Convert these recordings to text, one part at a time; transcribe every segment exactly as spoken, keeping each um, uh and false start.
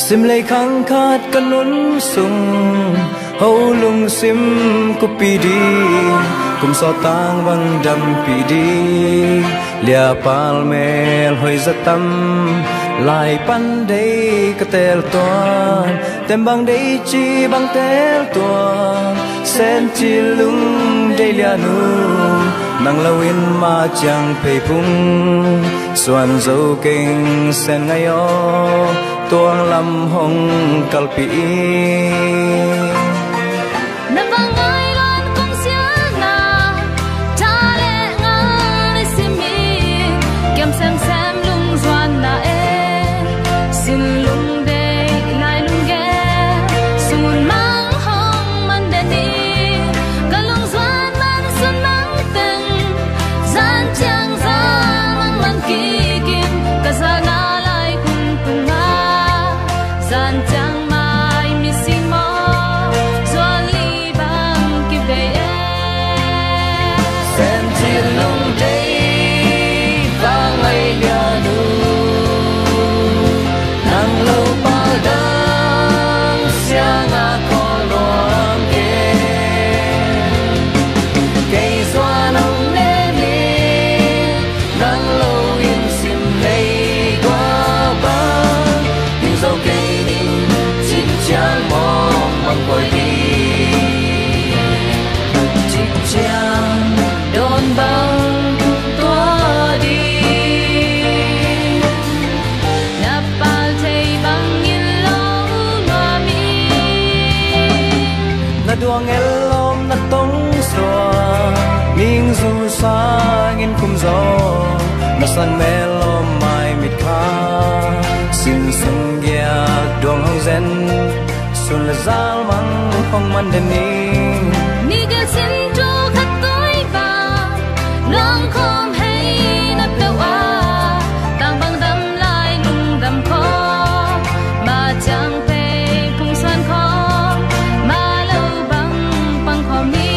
Simlei khang khat ka nun sung, ho lungsim kuppih ding, kum sawt tang bang dampih ding. Lia pal mel hoih zah tam, lai pan deih ka teel tuan, tem bang deih cih bang teel tuan. Sen cil lung deih lian uh, nang lo in mah ciang phei phung suan zo keng. Sen ngai aw, tuang lam hong kalpih in. Na bang ngai luan kong siangna, tha le ngal i sim in, kiam semsem lungzuanna e. Sin lungdeih lai lunggen, sun mang hong man den in. Ka lungzuan man sun mang teng, zan ciang zan mang man kik in. Ka zalna lai kun tung a, zan ciang mai mi si maw, zual li bang kivei e. Sen cil lung deih vang ngai lian uh, nang lo pal dang siang a khawl nuam keng. Kei zuan hong nem in, nang lo in simlei gua bang, ding zo kei ning, cin ciang mawng bang koih ding. Cik ciang dawn bang tua ding, na pal thei bangin lo nuam in. Na duang el lawm na tong suak, ming zu sangin kum zaw, na sang mel lawm mai mit kha, sin sung giak duang hong zen, sun le zal mang hong man den ning. Ni gel sin thu khat tui bang, nuang khawm hei na peuh a, tang bang dam lai lungdam khawm, ma ciang pei phung suan khawm, ma lo bang pang khawm hi.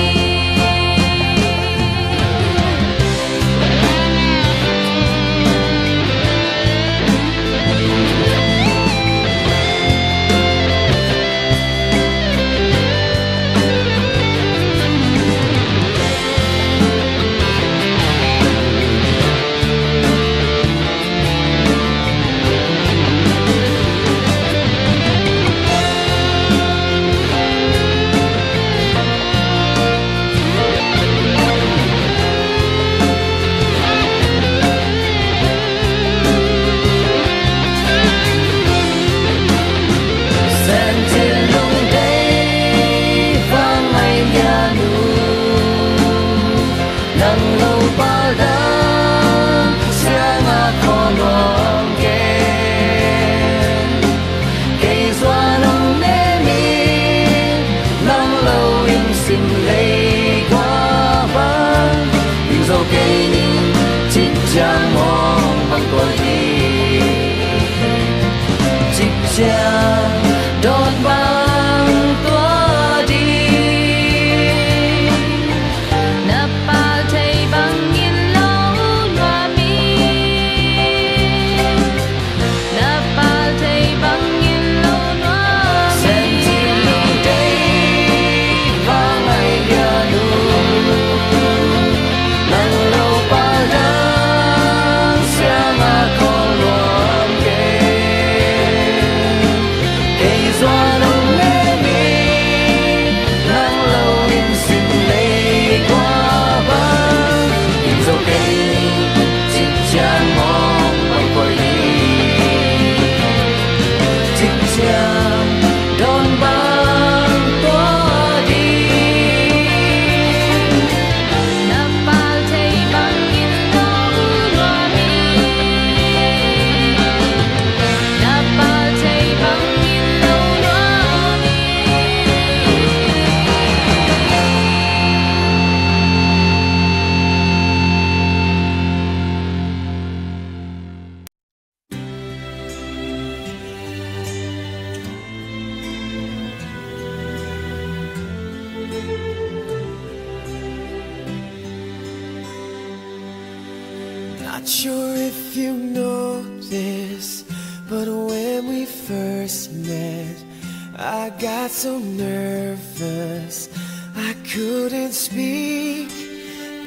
Sen cil lung deih vang ngai lian uh, nang lo pal dang siang a khawl nuam keng. Kei zuan hong nem in, nang lo in simlei gua bang, ding zo kei ning, cik ciang mawng bang koih ding. Cik ciang dawn bang tua ding, na pal thei bangin lo nuam in. Na pal thei bangin lo nuam in. Sen cil lung deih vang ngai lian uh, nang lo pal dang siang a khawl nuam keng. Kei zuan hong nem in, nang lo in simlei gua bang, ding zo kei ning, cik ciang mawng bang koih ding. Cik ciang dawn bang tua ding, na pal thei bangin lo nuam in. Na pal thei bangin lo nuam in. Not sure if you know this, but when we first first met, I got so nervous I couldn't speak.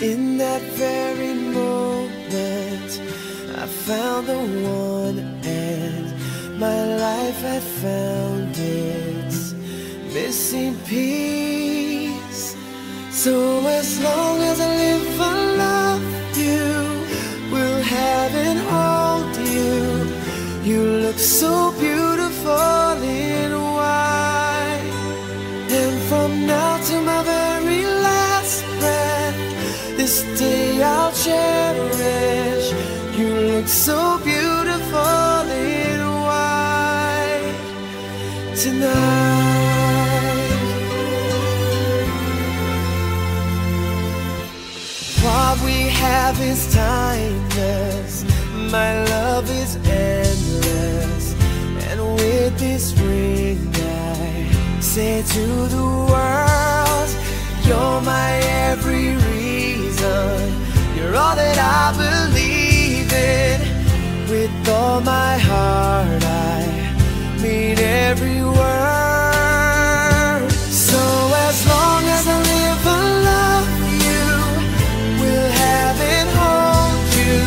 In that very moment, I found the one, and my life had found its missing piece. So as long as I live, I love you, will have and hold you. You look so beautiful in white. And from now to my very last breath, this day I'll cherish. You look so beautiful in white tonight. What we have is timeless. My love is endless. And with this ring, I say to the world, you're my every reason. You're all that I believe in. With all my heart, I mean every word. So as long as I live, I love you, will have and hold you.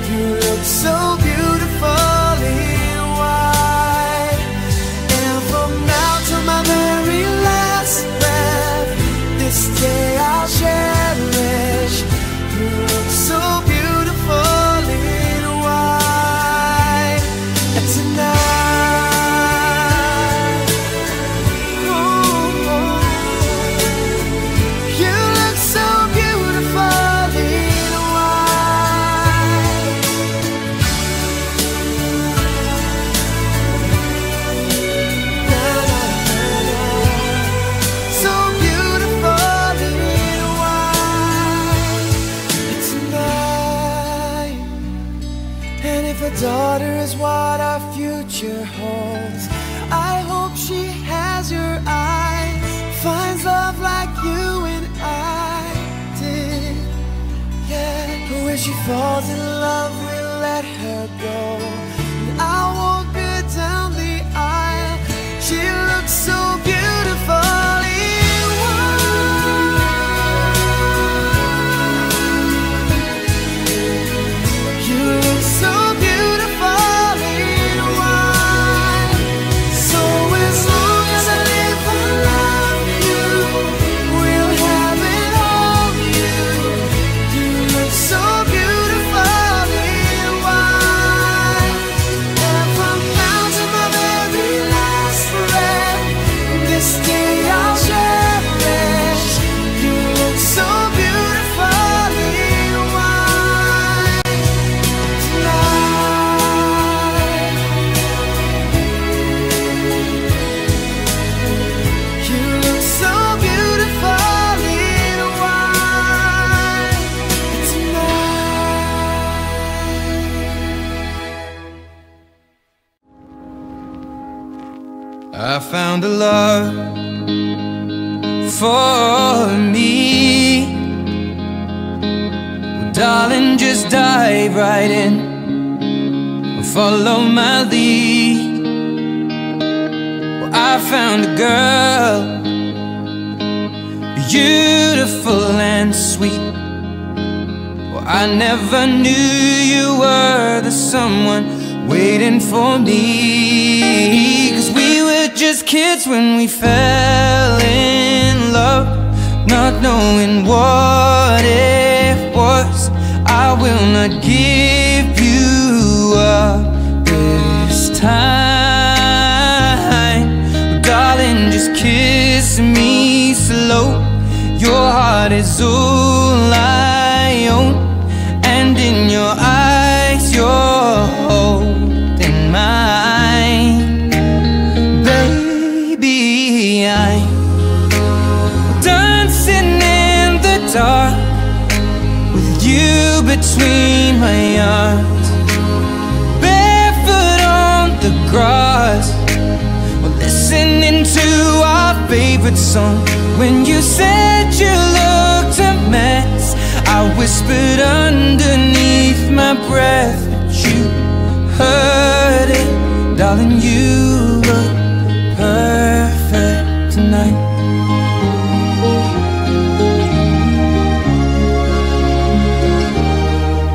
You look so beautiful in white. And from now to my very last breath, this day I'll cherish. You look so beautiful in white tonight. Oh, you look so beautiful in white. So beautiful in white tonight. And if a daughter is what our future holds, I hope she has your eyes, finds love like you and I did. Yeah, when she falls in love, we'll let her go. And I'll walk her down the aisle. She looks so beautiful in white. You look so beautiful in white. So as long as I live, I love you, will have and hold you. You look so beautiful in white. And from now to my very last breath, this day I'll cherish. You look so beautiful in white tonight. You look so beautiful in white tonight. I found a love for me. Well, darling, just dive right in and follow my lead. Well, I found a girl, beautiful and sweet. Well, I never knew you were the someone waiting for me. 'Cause we were just kids when we fell in love, not knowing what it was. I will not give you up this time. Darling, just kiss me slow. Your heart is all I own, and in your eyes you're holding mine. Baby, I'm dancing in the dark with you between my arms, barefoot on the grass. We're listening to our favorite song. When you said you looked a mess, I whispered underneath my breath, but you heard it. Darling, you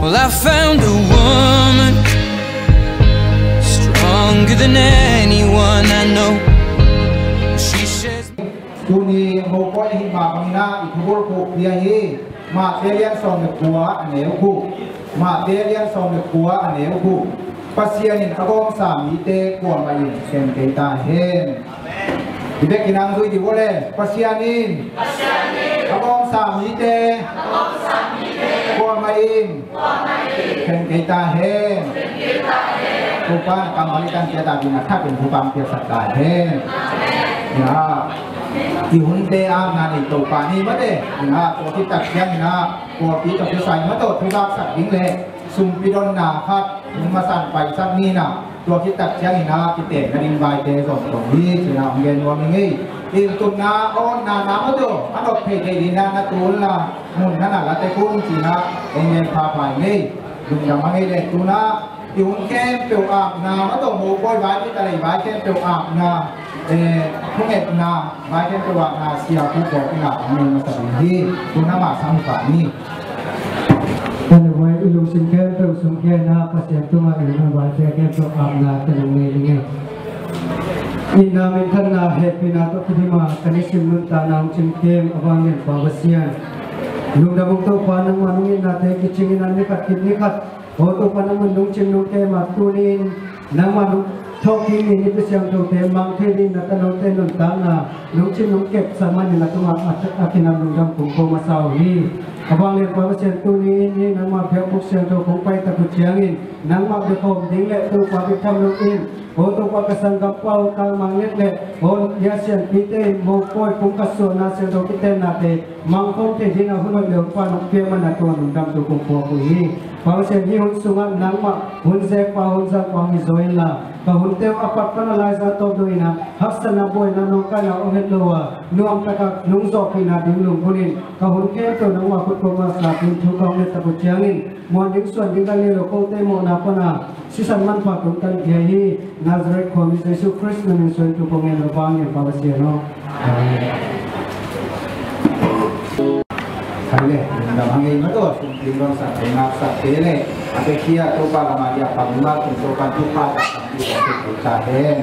Well, I found a woman stronger than anyone I know. She says, tuni mopoi hi mah bangin ah i thubul khuh pia hi. Mate lian sawm le kua a neu khuh. Mate lian sawm le kua a neu khuh. Pasian in a gawmsa mite kuamah in khen kei ta hen. I bek in ang zui dih vo le. Pasian in a gawmsa mite kuamah in khen kei ta hen. Topa na kammal i tan cia ta ding a thakin thupha piaksak ta hen. Ya. I hunte a na nei Topa ni mate. Ina tua khit tak ciangin ah pawlpi tawh kisai mataw thugaksak ding le sumpi donna khat hong masan paisak ni na, tua khit tak ciangin ah kitenna ding vaite zong tong hi cina hong gen nuam hi ngei. Inn tunna a awnna na mataw a nop thei thei ding na na tul la mun na na la te kun cina hong gen pha pha hi ngei. Lungdam a ngei le tuna i hun khempeuh apna mataw mopawi vai, mitalei vai khempeuh apna, eh, thungetna vai khempeuh apna sia pu kawk ina a ngei masa ding hi. Tuna mah sang hi pah ni. Tua leh vai i lungsim khempeuh sungkhia ina Pasian tungah i hun vaite khempeuh apna tua ngei ding hi. Itna minthanna hehpihna tawh kidima kan i sim nuntakna hong cingkem a vanglian pa Pasian. Lungdam ung Topa nangmah nong itnate kicingin a ni khat khit ni khat Aw Topa nangmah nong cing nong kem a tuni-in nangmah nong thawhkik ni nipi siangthote mang thei ding na tanote nuntakna nong cing nong kepsak manin a tungah a, a kinam lungdam kong ko masa uh hi. A vanglian pa Pasian tuni-in hi nangmah biakbuk siangtho kong paitak uh ciangin nangmah biakhawm ding le Topa biakhawm lo in Aw Topa ka sanggampa uh Kang Mang Nget le aw i a sianpite in mopawi pumkhat suahna siangtho kitennate mangkhawm thei dingin a hun hoih le hun pha nong pia man a tua lungdam thu kong puak uh hi. Pasian hih hun sungah nangmah hun zekpa hun zangpa hong hi zaw inla ka hunte uh a pat pan a laiza tawp dong inah haksatna buaina nawngkaina om het lo a nuamtakah nong zawhpihna ding lunggulhin ka hun khempeuh nangmah khut kong mahsa ding thu ka hong ngetsak uh ciangin muan ding suan ding ka ngei lo kote mawhna pana sisan manpha tungtan pia hi. Nazareth khuami Jesu Khrist na min suangin thu kong ngen a vanglian pa Pasian aw. Amen. Hale, lungdam hang ei mataw, sumpi dongsak te ngaksak te le a pekhia Topa lamah diak pang ma kum Topa thupha tak sampi dong te thei ta hen.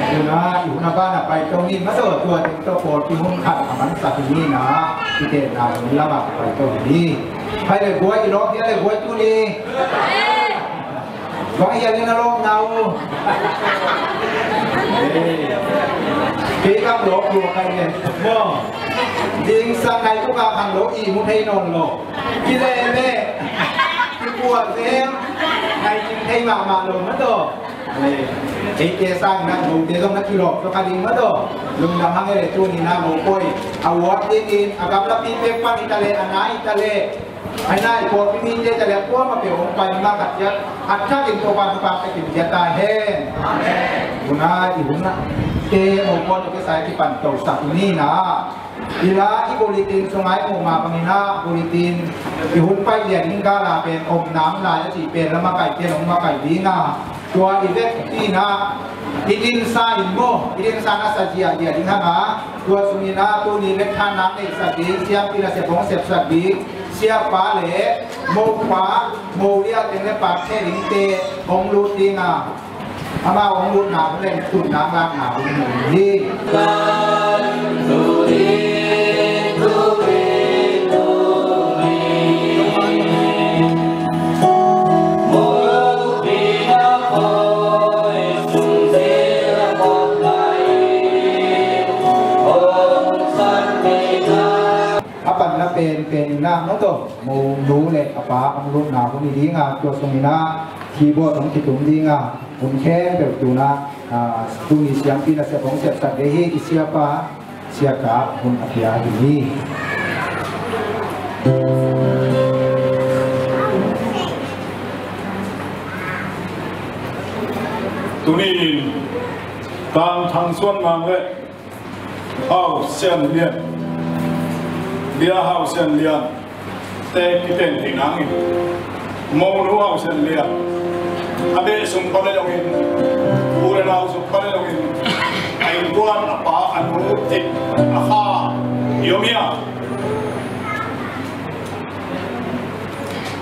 Tuna i hun a ban a pai to ni mataw, tua teng tawh pawl i hun khat a mansak hi ni na i tenna hun lamah pai to hi ni. Hai le guai i lawk hia le guai tuni. Bang hian in a lawkna uh. Kei kam lawk lua kai ne maw. Ding sang ngai tuk a khang lo i mu thei nawn lo. Ki le me. Ki buat zel. Ngai cing thei mahmah lo mataw. Eite sang na mote zong na kilawk tua kha ding mataw. Lungdam hang e le tuni na mopoi a ward dingin a gamlapi pek pan i ta le a na i ta le. Ai nai pawlpi mite ta le kuamah peuh hong pai ma khat ciat a thakin Topa thupha ka kim ciat ta hen. Amen. Tuna i hun ah te mopoi tawh kisai kipan tosak i ni na. I la i bulletin sungah i muh mah bangin ah bulletin i hun pai lian in gala pen om nam lai a cih pen la makaih pen hong makaih ding a. Tua i vekpi in ah i dinsa in maw, i dinsa na sa ziahziah ding hang a, tua sungin ah tuni vek thanak neihsak ding, siampi nasep hong sepsak ding siapa le mopa, mo liateng le pakte dingte hong lut ding a, amau hong lutna hun le tutna lakna hun hi. A panna pen pen in ah maw tawh mo nu le a pa hong lutna hun hi ding a, tua sungin ah keyboard hong kitum ding a, hun khempeuh tuna, ah, tuni siampi nasep hong sepsak ding hi. I siapa Sia Kap hun a pia hi. Tuni in Kang Thang Suan Mang le Hau Sian Lian, Bia Hau Sian Lian te kiten thei nangin, monu Hau Sian Lian a beh sung pan le zongin, u le nau sung pan le zongin, a innkuan a pa a nu tih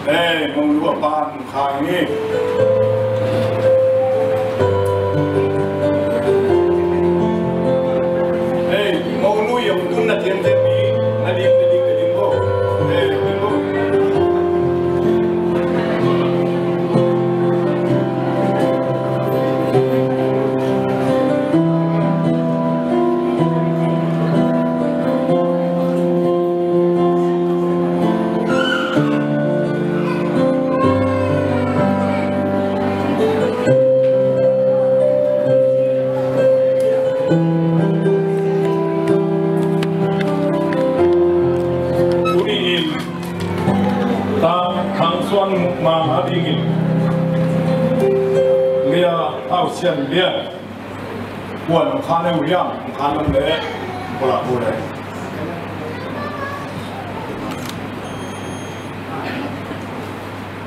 Eh, monu a pa nung kha hi. Eh, monu i a tun na thiam thiam hi. Na ding, na ding, na ding bo. Eh, ding bo. Tuni in Tang Thang Suan Mang a dingin Lia Hau Sian Lian, kuan khan e, William khan lam le, kula kule.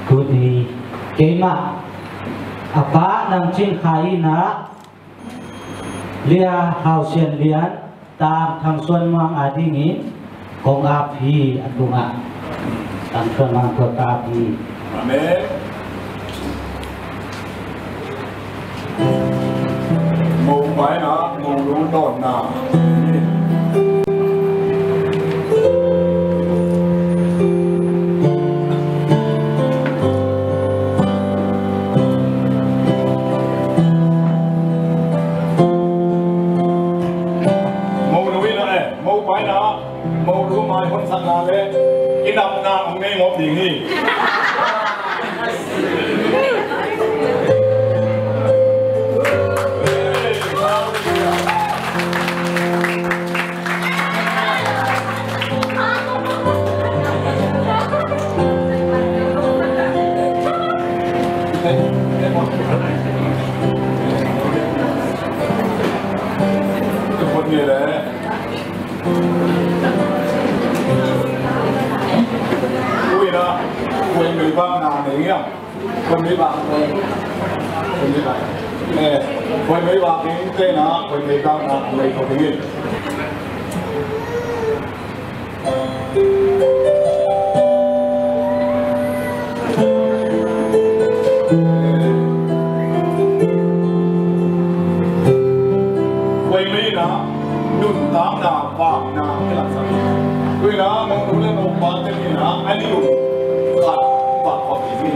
Tuni keimah a pa Nang Cing Khai in ah Lia Hau Sian Lian, Tang Thang Suan Mang a dingin kong ap hi, a tungah Tang Suan Mang tawh ka ap hi. Amen. Mo paina, mo lu dawnna. Mo nu in ah, eh, mo paina, mo lu mai hon sakna le i napna hong nei ngop ding hi. Ui na, ui mi bang na ne ngiam. Khuaimei bang, khuaimei bang. Eh, khuaimei bang ding te na, khuaimei bang na, khuaimei bang ding. Khuaimei na, nuntakna, vakna, kilaksak. Khuaimei na, mong nu le mong pa te ni na, a ni u, khat, vak, vak, ni.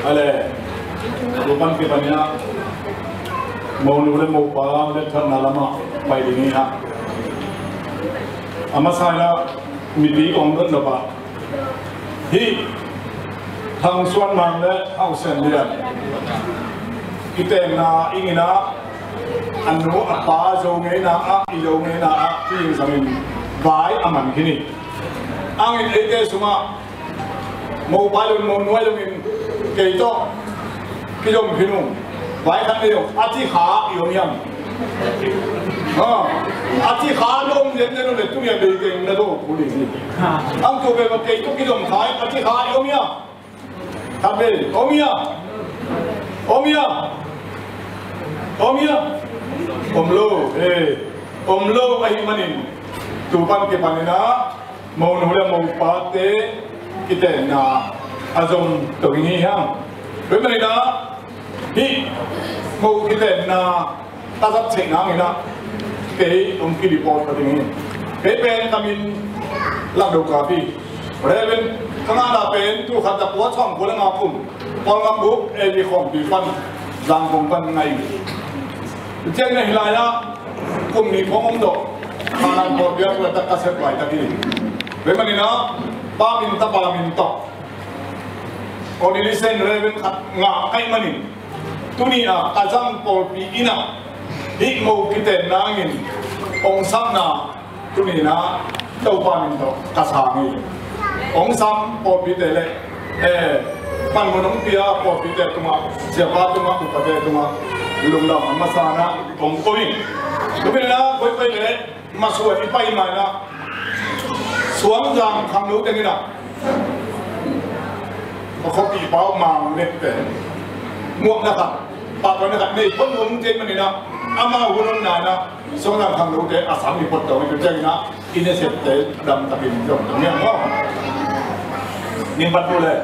Ale, tu pan kipan in ah, mo nu le mo pa le thatna lamah pai ding hi hang. A masa in ah mipi kong dot nop ah, hih Thang Suan Mang le Hau Sian Lian kitenna ing in ah, a nu a pa Zo ngeina ah, i Zo ngeina ah, i ing sangin vai a man khin hi. Angin eite sungah mo pai lo in, mo nuai lo in, kei tawh kizom khin ung. Vai khat nei lo, a ci kha i om hiam? Ha, a ci kha na om zen zen lo le, tuni a bei teng na daw kul ding hi. Ang tua pen kei tawh kizom kha, a ci kha i om hiam? Khat vei, om hiam? Om hiam? Om hiam? Om lo, eh, om lo ahih manin, tu pan kipan in ah, mo nu le mo pate kitenna a zom to ding hi hang. Tua ahih manin ah, hih mo kitenna Ka zat theih nangin ah kei hong ki-report ka ding hi. Kei pen ka min Lam Do Kap hi. Reverend ka ngahna pen tul khat za kua sawmkua le nga kum, Paul Ngam Buk A D khawmpi pan, Zangkong pan ngai. Ciang na hi lai ah kum nih khawng om dawh, Thailand pawlpi ah tua tak ka sep laitak hi. Tua ahih manin ah pa min tapa min tawh ordination Reverend khat ngah ka hih manin, tuni a ka zang pawlpi in ah hih mo kiten nangin hong samna tuni in ah Topa min tawh ka sang hi. Hong sam pawlpite le, eh, panmun hong pia pawlpite tungah, siapa tungah, upate tungah lungdam a masa in ah kong ko hi. Tuni in ah koikoi le masuan i pai ma in ah Suangzang khangno teng in ah a khuapihpa uh Mang Nek pen muakna khat, pahtawinak khat nei phot nuam uh ahih manin ah amau hun honna in ah Suangzang khangnote a sam i phot tawh i tu ciangin ah i nasepte damtakin zong tawh ngiat maw? Ning pan tu le.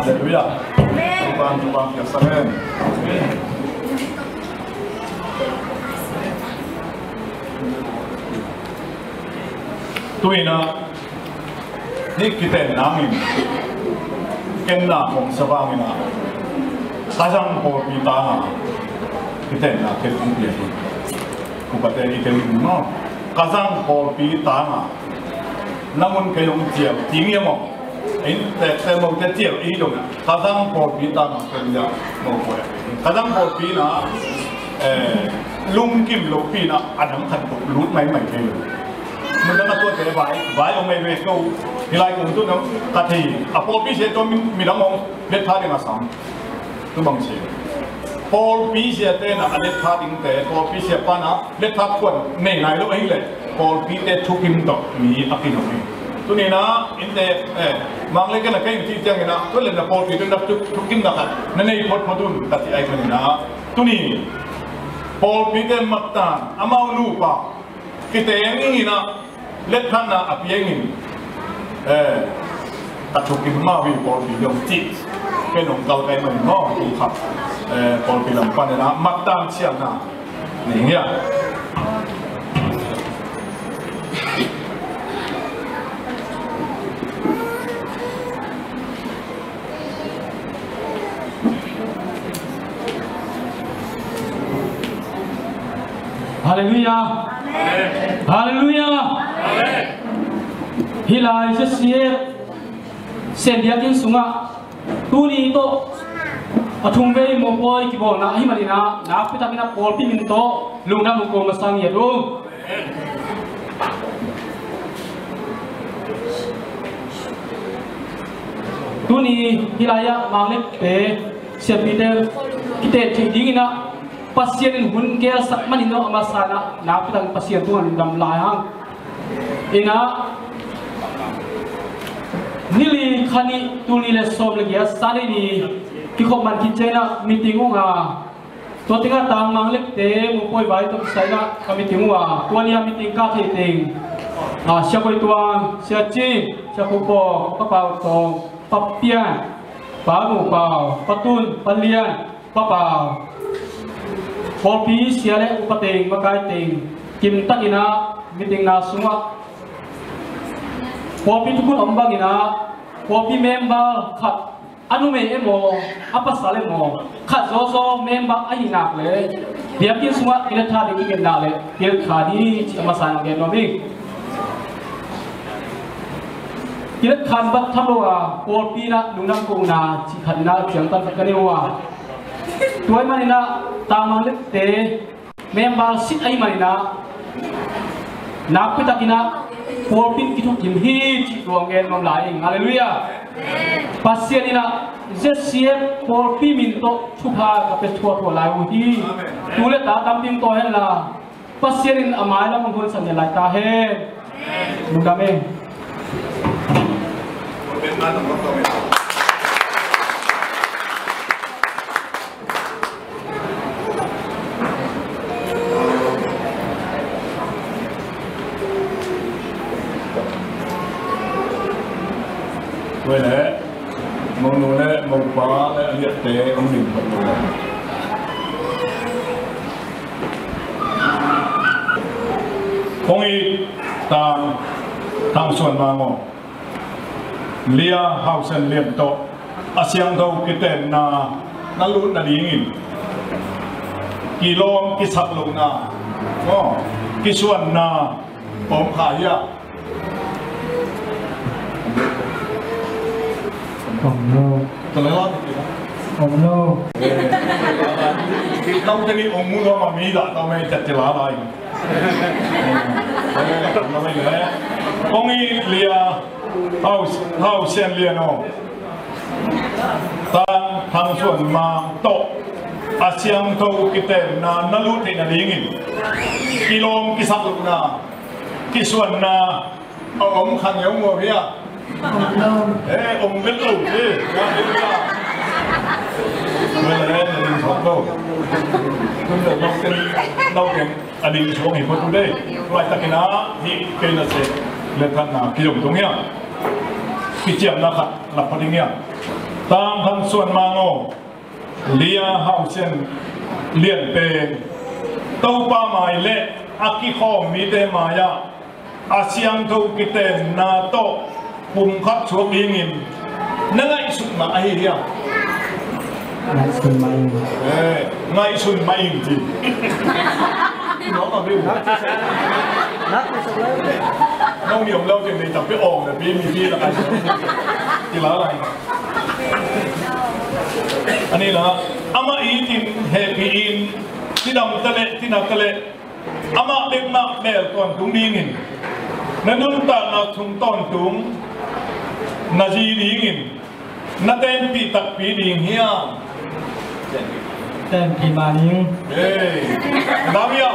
Halleluia. Amen. Tupan, tupan, kiasamen. Tuina, ni kiten nangin, ken na kong sa vangin a, ka zang pawlpi tanga, kiten na ken kong pia hi. Upate i ken in maw. Ka zang pawlpi tanga, na mun kei hong cial, ti ngia maw. In te, te mo te cial i dong, ka zang pawlpi tanga, ken ya mo pawlpi. Ka zang pawlpi na, eh, Lungkim lopi-in a dang khat tawh lut maimai kei lo. Mun dang a tuate vai, vai om maimai ko. Hih lai kong tun ka thei a, pawlpi sia tawh mi, midang om let tha ding a sam. Tu bang sia. Pawlpi siate na a let tha dingte, pawlpi sia pa na let tha khuan nei nai lo ahih leh pawlpite thukim tawh mi a kinom hi. Tuni-in a innte, eh, Mang le ken a kei ci ciangin a, tua leh na pawlpi tawh na thu, thukim na khat na nei photphot un ka ci ahih manin a, tuni pawlpite mattan amau nupa kiteng in a, let tha na a piang in, eh, a thukim amau hi pawlpi dong ci. Ken hong kal ka hih manin maw, tung khat, eh, pawlpi lam panin a mattan siamna nei ing a. Halleluiah. Amen. Halleluiah. Amen. Hih lai sia sia, Sen Biakinn sungah tuni tawh a thumvei mopawi kibawlna ahih manin a, nakpitakin a pawlpi min tawh lungdam hong ko masa ing a, tu tuni hih lai-ah Mang le ken siampite kitet theih dingin a, Pasian in hun gelsak manin a, a masa in a nakpitakin Pasian tungah lungdam lai hang. In a, ni li, kha nih, tul nih le sawm le giat, Sunday ni kikhop man khit ciangin a meeting ung a, tua teng ah Tang Mang le kente mopawi vai tawh kisai in a ka meeting uh a, tua ni a meeting kah theih teng, a, Sia Koi Tuang, Sia Cin, Sia Kho Paw, Pa Pau Tawng, Pa Pian, Pa Mu Pau, Pa Tun, Pa Lian, Pa Pau, pawlpi sia le upa teng, makai teng, kim takin a meeting na sungah pawlpi thukhun om bangin a, pawlpi member khat, a numei emaw, a pasal emaw, khat zawzaw member ahih nak leh biakinn sungah kilet tha ding i ngetna leh kilet kha ni ci a masa in a gen nuam ing. Kilet kha in bang tham lo a, pawlpi in a lungdam kohna cih khat in a ciangtan khat ka nei uh a, tua ahih manin a Tang Mang le kente member sit ahih manin a, nakpitakin a pawlpi in kithukim hi cih tua hong gen nuam lai ing. Halleluiah. Pasian in a Z C F pawlpi min tawh thupha ka pia thuathuat lai uh hi. Tu le ta tampi hong tawh hen la, Pasian in a mailam hong honsak ngiat lai ta hen. Lungdam e. Tua leh monu le mopa le a liatte hong ding phot lo. Kong it Tang, Thang Suan Mang aw, Lia Hau Sian Lian tawh a siangtho kitenna na lut nadingin kilawm kisak lohna, aw, kisuanna om kha hia? Om lo. Ka lawm. Om lo. Kau teni om mu lo ma mi da tau mai tet ti la lai. Kong it Lia Hau, Hau Sian Lian aw, Tang, Thang Suan Mang tawh a siangtho kitenna na lut theih nadingin kilawm kisak lohna, kisuanna a om kha ngeu ngeu hia? Om lo. Eh, om vet lo, eh. Vel, eh, na ding suak lo. Tun le nau ken, nau ken a ding suak hi phot uh dei. Laitakin a hih kei na se le khatna kizom tung hia? Kiciamna khat lak pha ding hia? Tang Thang Suan Mang aw, Lia Hau Sian Lian pen Topa mai le a kikhawm mite mai-ah a siangtho kitenna tawh pumkhat suak dingin na ngaihsutna ahi hiam? Ngaihsun mah ing. Eh, ngaihsun mah ing ci. Nong a biu. Nong ni om lo ken nei tam pe ong le pi mi pi la kai. Ti la lai. Ani la, amah itin hehpih in, cidam ta leh, tina ta leh, amah bek mah mel tawntung dingin, na nuntakna sung tawntung na zi dingin, na tenpih takpi ding hiam? Tenpih mah ning. Hei, dam ia.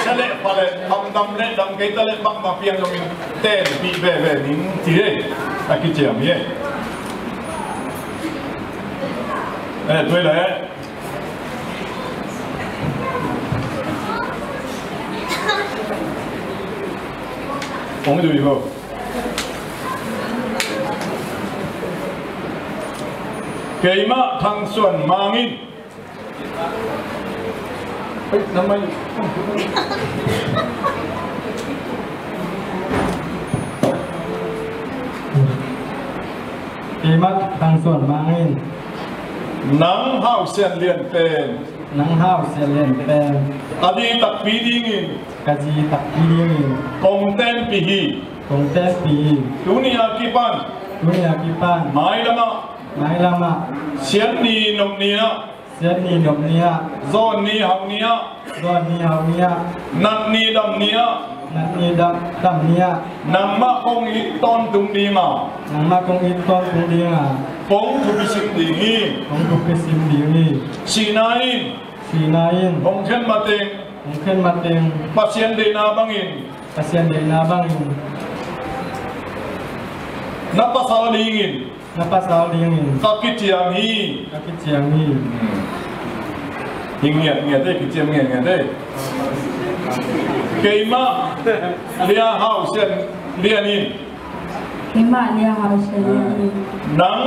Sia leh pha leh, dam, dam leh, dam kei ta leh, bangmah piang dongin tenpih veve ning ci ei. A kiciam hi ei. Eh, tuai leh. Hong zui ko. Keimah Thang Suan Mang in. Hei, na mai. Keimah Thang Suan Mang in. Nang Hau Sian Lian pen. Nang Hau Sian Lian pen. Ka zi takpi dingin. Ka zi takpi dingin. Kong tenpih hi. Kong tenpih hi. Tuni a kipan. Tuni a kipan. Mailam ah. Mailam ah. Sian ni nop ni ah. Sian ni nop ni ah. Zawn ni hau ni ah. Zawn ni hau ni ah. Nat ni dam ni ah. Nat ni dam, dam ni ah. Nangmah kong it tawntung ding a. Nangmah kong it tawntung ding a. Kong thupi sim ding hi. Kong thupi sim ding hi. Sihna in. Sihna in. Hong khen mateng. Hong khen mateng. Pasian deihna bangin. Pasian deihna bangin. Na pasal dingin. Na pasal dingin. Ka kiciam hi. Ka kiciam hi. Hi ngiat ngiat ei, kiciam ngiat ngiat ei. Keimah Lia Hau Sian Lian in. Keimah Lia Hau Sian Lian in. Nang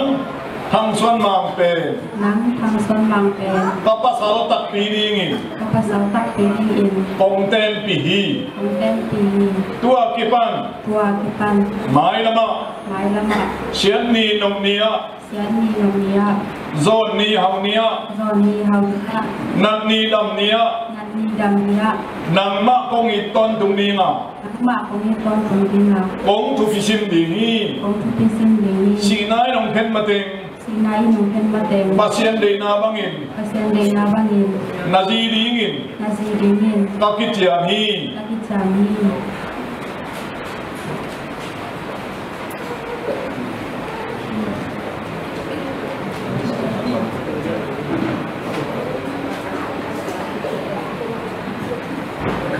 Thang Suan Mang pen. Nang Thang Suan Mang pen. Ka pasal takpi dingin. Ka pasal takpi dingin. Kong tenpih hi. Kong tenpih hi. Tua kipan. Tua kipan. Mailam ah. Mailam ah. Sian ni nop ni ah. Sian ni nop ni ah. Zawn ni hau ni ah. Zawn ni hau ni ah. Nat ni dam ni ah. Nat ni dam ni ah. Nangmah kong it tawntung ding a. Nangmah kong it tawntung ding a. Kong thupi sim ding hi. Kong thupi sim ding hi. Sihna in hong khen mateng. Sihna in hong khen mateng. Pasian deihna bangin. Pasian deihna bangin. Na zi dingin. Na zi dingin. Ka kiciam hi. Ka kiciam hi.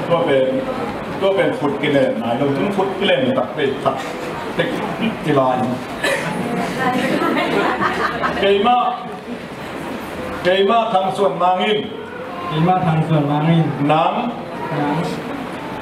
Tua pen, tua pen khut kilen nai lo, tun khut kilen tak pe tak tek kilai. Keimah, keimah Thang Suan Mang in. Keimah Thang Suan Mang in. Nang. Nang.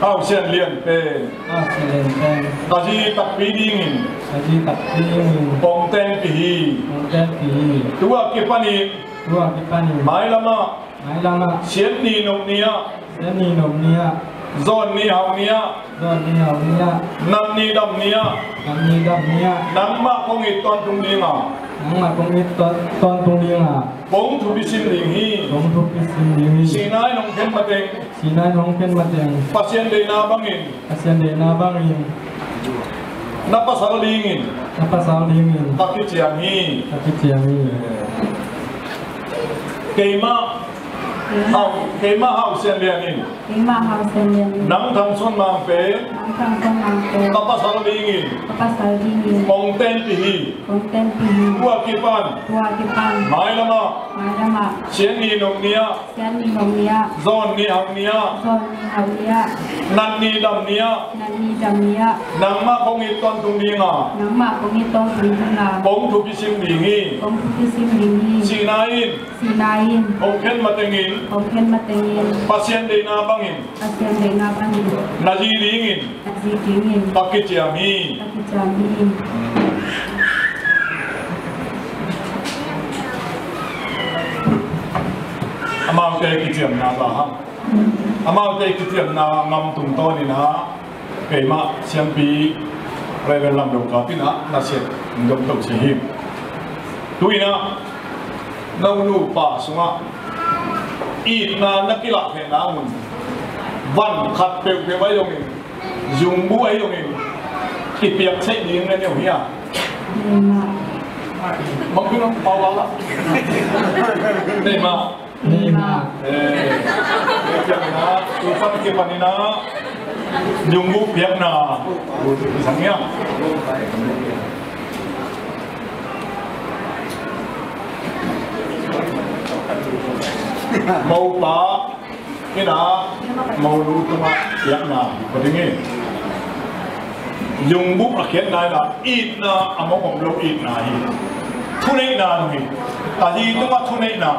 Hau Sian Lian pen. Hau Sian Lian pen. Ka zi takpi dingin. Ka zi takpi dingin. Kong tenpih hi. Kong tenpih hi. Tua kipanin. Tua kipanin. Mailam ah. Mailam ah. Sian ni nop ni ah. Sian ni nop ni ah. Zawn ni hau ni ah. Zawn ni hau ni ah. Nat ni dam ni ah. Nat ni dam ni ah. Nangmah kong it tawntung ding a. Nangmah kong it tawn, tawntung ding a. Kong thupi sim ding hi. Kong thupi sim ding hi. Sihna in hong khen mateng. Sihna in hong khen mateng. Pasian deihna bangin. Pasian deihna bangin. Na pasal dingin. Na pasal dingin. Ka kiciam hi. Ka kiciam hi. Keimah Hau, keimah Hau Sian Lian in. Keimah Hau Sian Lian in. Nang Thang Suan Mang pen. Nang Thang Suan Mang pen. Ka pasal dingin. Ka pasal dingin. Kong tenpih hi. Kong tenpih hi. Tua kipan. Tua kipan. Mailam ah. Mailam ah. Sian ni nop ni ah. Sian ni nop ni ah. Zawn ni hau ni ah. Zawn ni hau ni ah. Nat ni dam ni ah. Nat ni dam ni ah. Nangmah kong it tawntung ding a. Nangmah kong it tawntung ding a. Kong thupi sim ding hi. Kong thupi sim ding hi. Sihna in. Sihna in. Hong khen matengin. Hong khen matengin. Pasian deihna bangin. Pasian deihna bangin. Na zi dingin. Na zi dingin. Ka kiciam hi. Ka kiciam hi. Amaute kiciamna za hang. Amaute kiciamna ngam tungtawnin ah. Keimah siampi Reverend Lam Do Kap in ah na siat dong to si hi. Tu-in ah na nupa sungah itna na kilak hehna mun van khat peuhpeuh ahi zongin, zungbu ahi zongin kipiak theih ding na neu hi a. Mangpilong pau lala. Neimah. Ni ma. Eh, eh, piakna, tu pan kipanin ah, yungbuh piakna, tu sang hiam. Mopa in ah monu tungah piakna hi ding hi. Yungbuh a khiatna in ah itna a mong om lo itna hi. Thuneihna zong hi. A zi tungah thuneihna.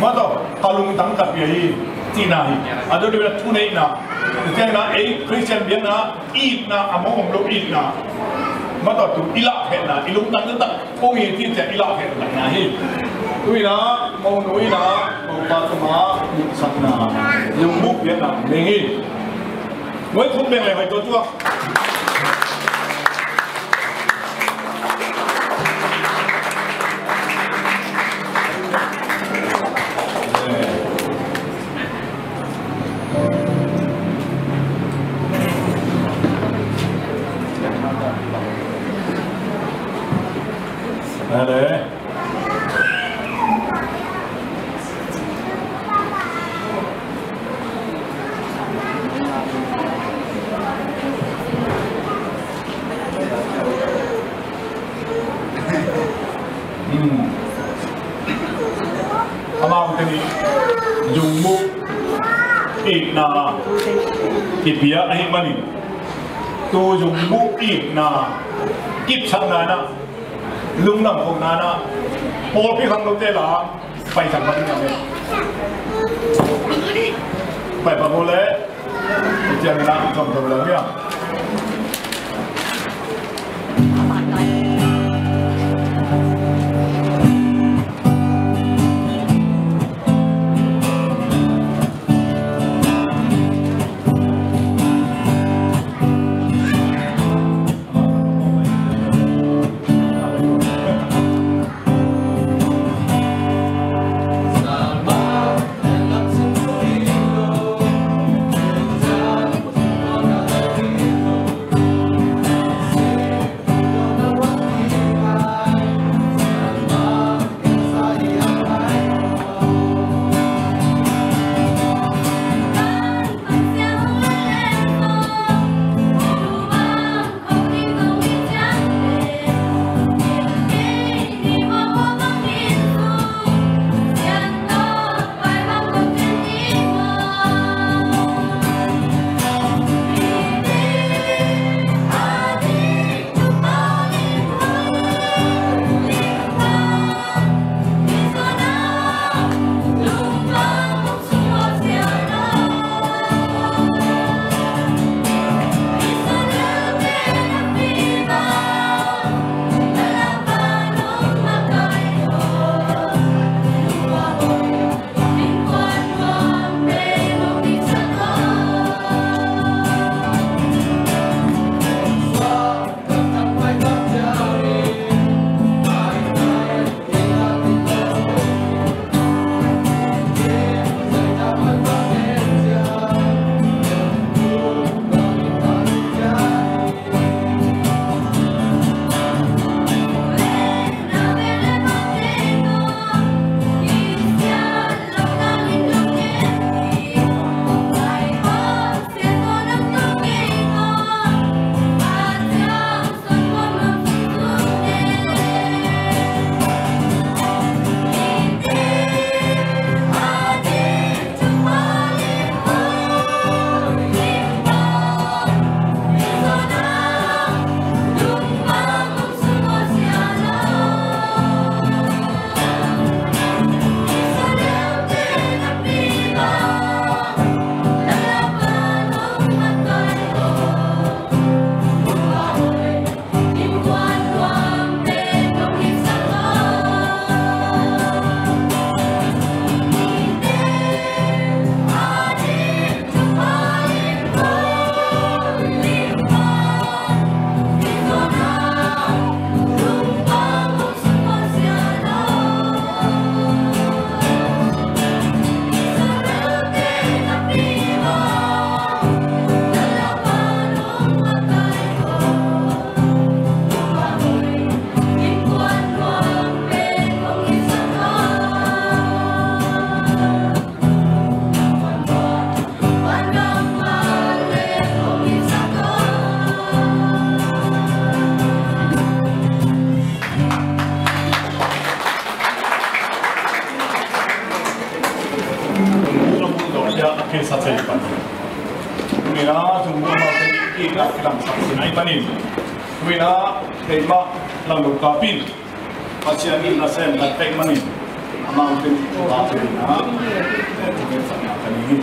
Mah tawh ka lungtang ka pia hi cihna hi. A dot dot thuneihna. Tua ciangin ah ei Khristian biakna itna a mong om lo itna. Mah tawh tu i lahkhiatna, i lungtang taktak kong hi cih ciang i lahkhiatna hi. Tu in ah monu in ah mopa tungah yungsakna, yungbuh piakna ning hi. Voi khum beng le hoi tua tua. Hmm. Amaute nih yungbuh itna kipia ahih manin, tu yungbuh itna kipsakna in ah, lungdam kohna in ah, pawlpi khangnote la paisak mah ding a, pai pak uh leh. Kilamsak sin ahih manin, tu-in ah keimah langdong kapin Pasian in nasem khat pek manin, amau teng tua teng ah, eh, tu-in sakna ka ni hi.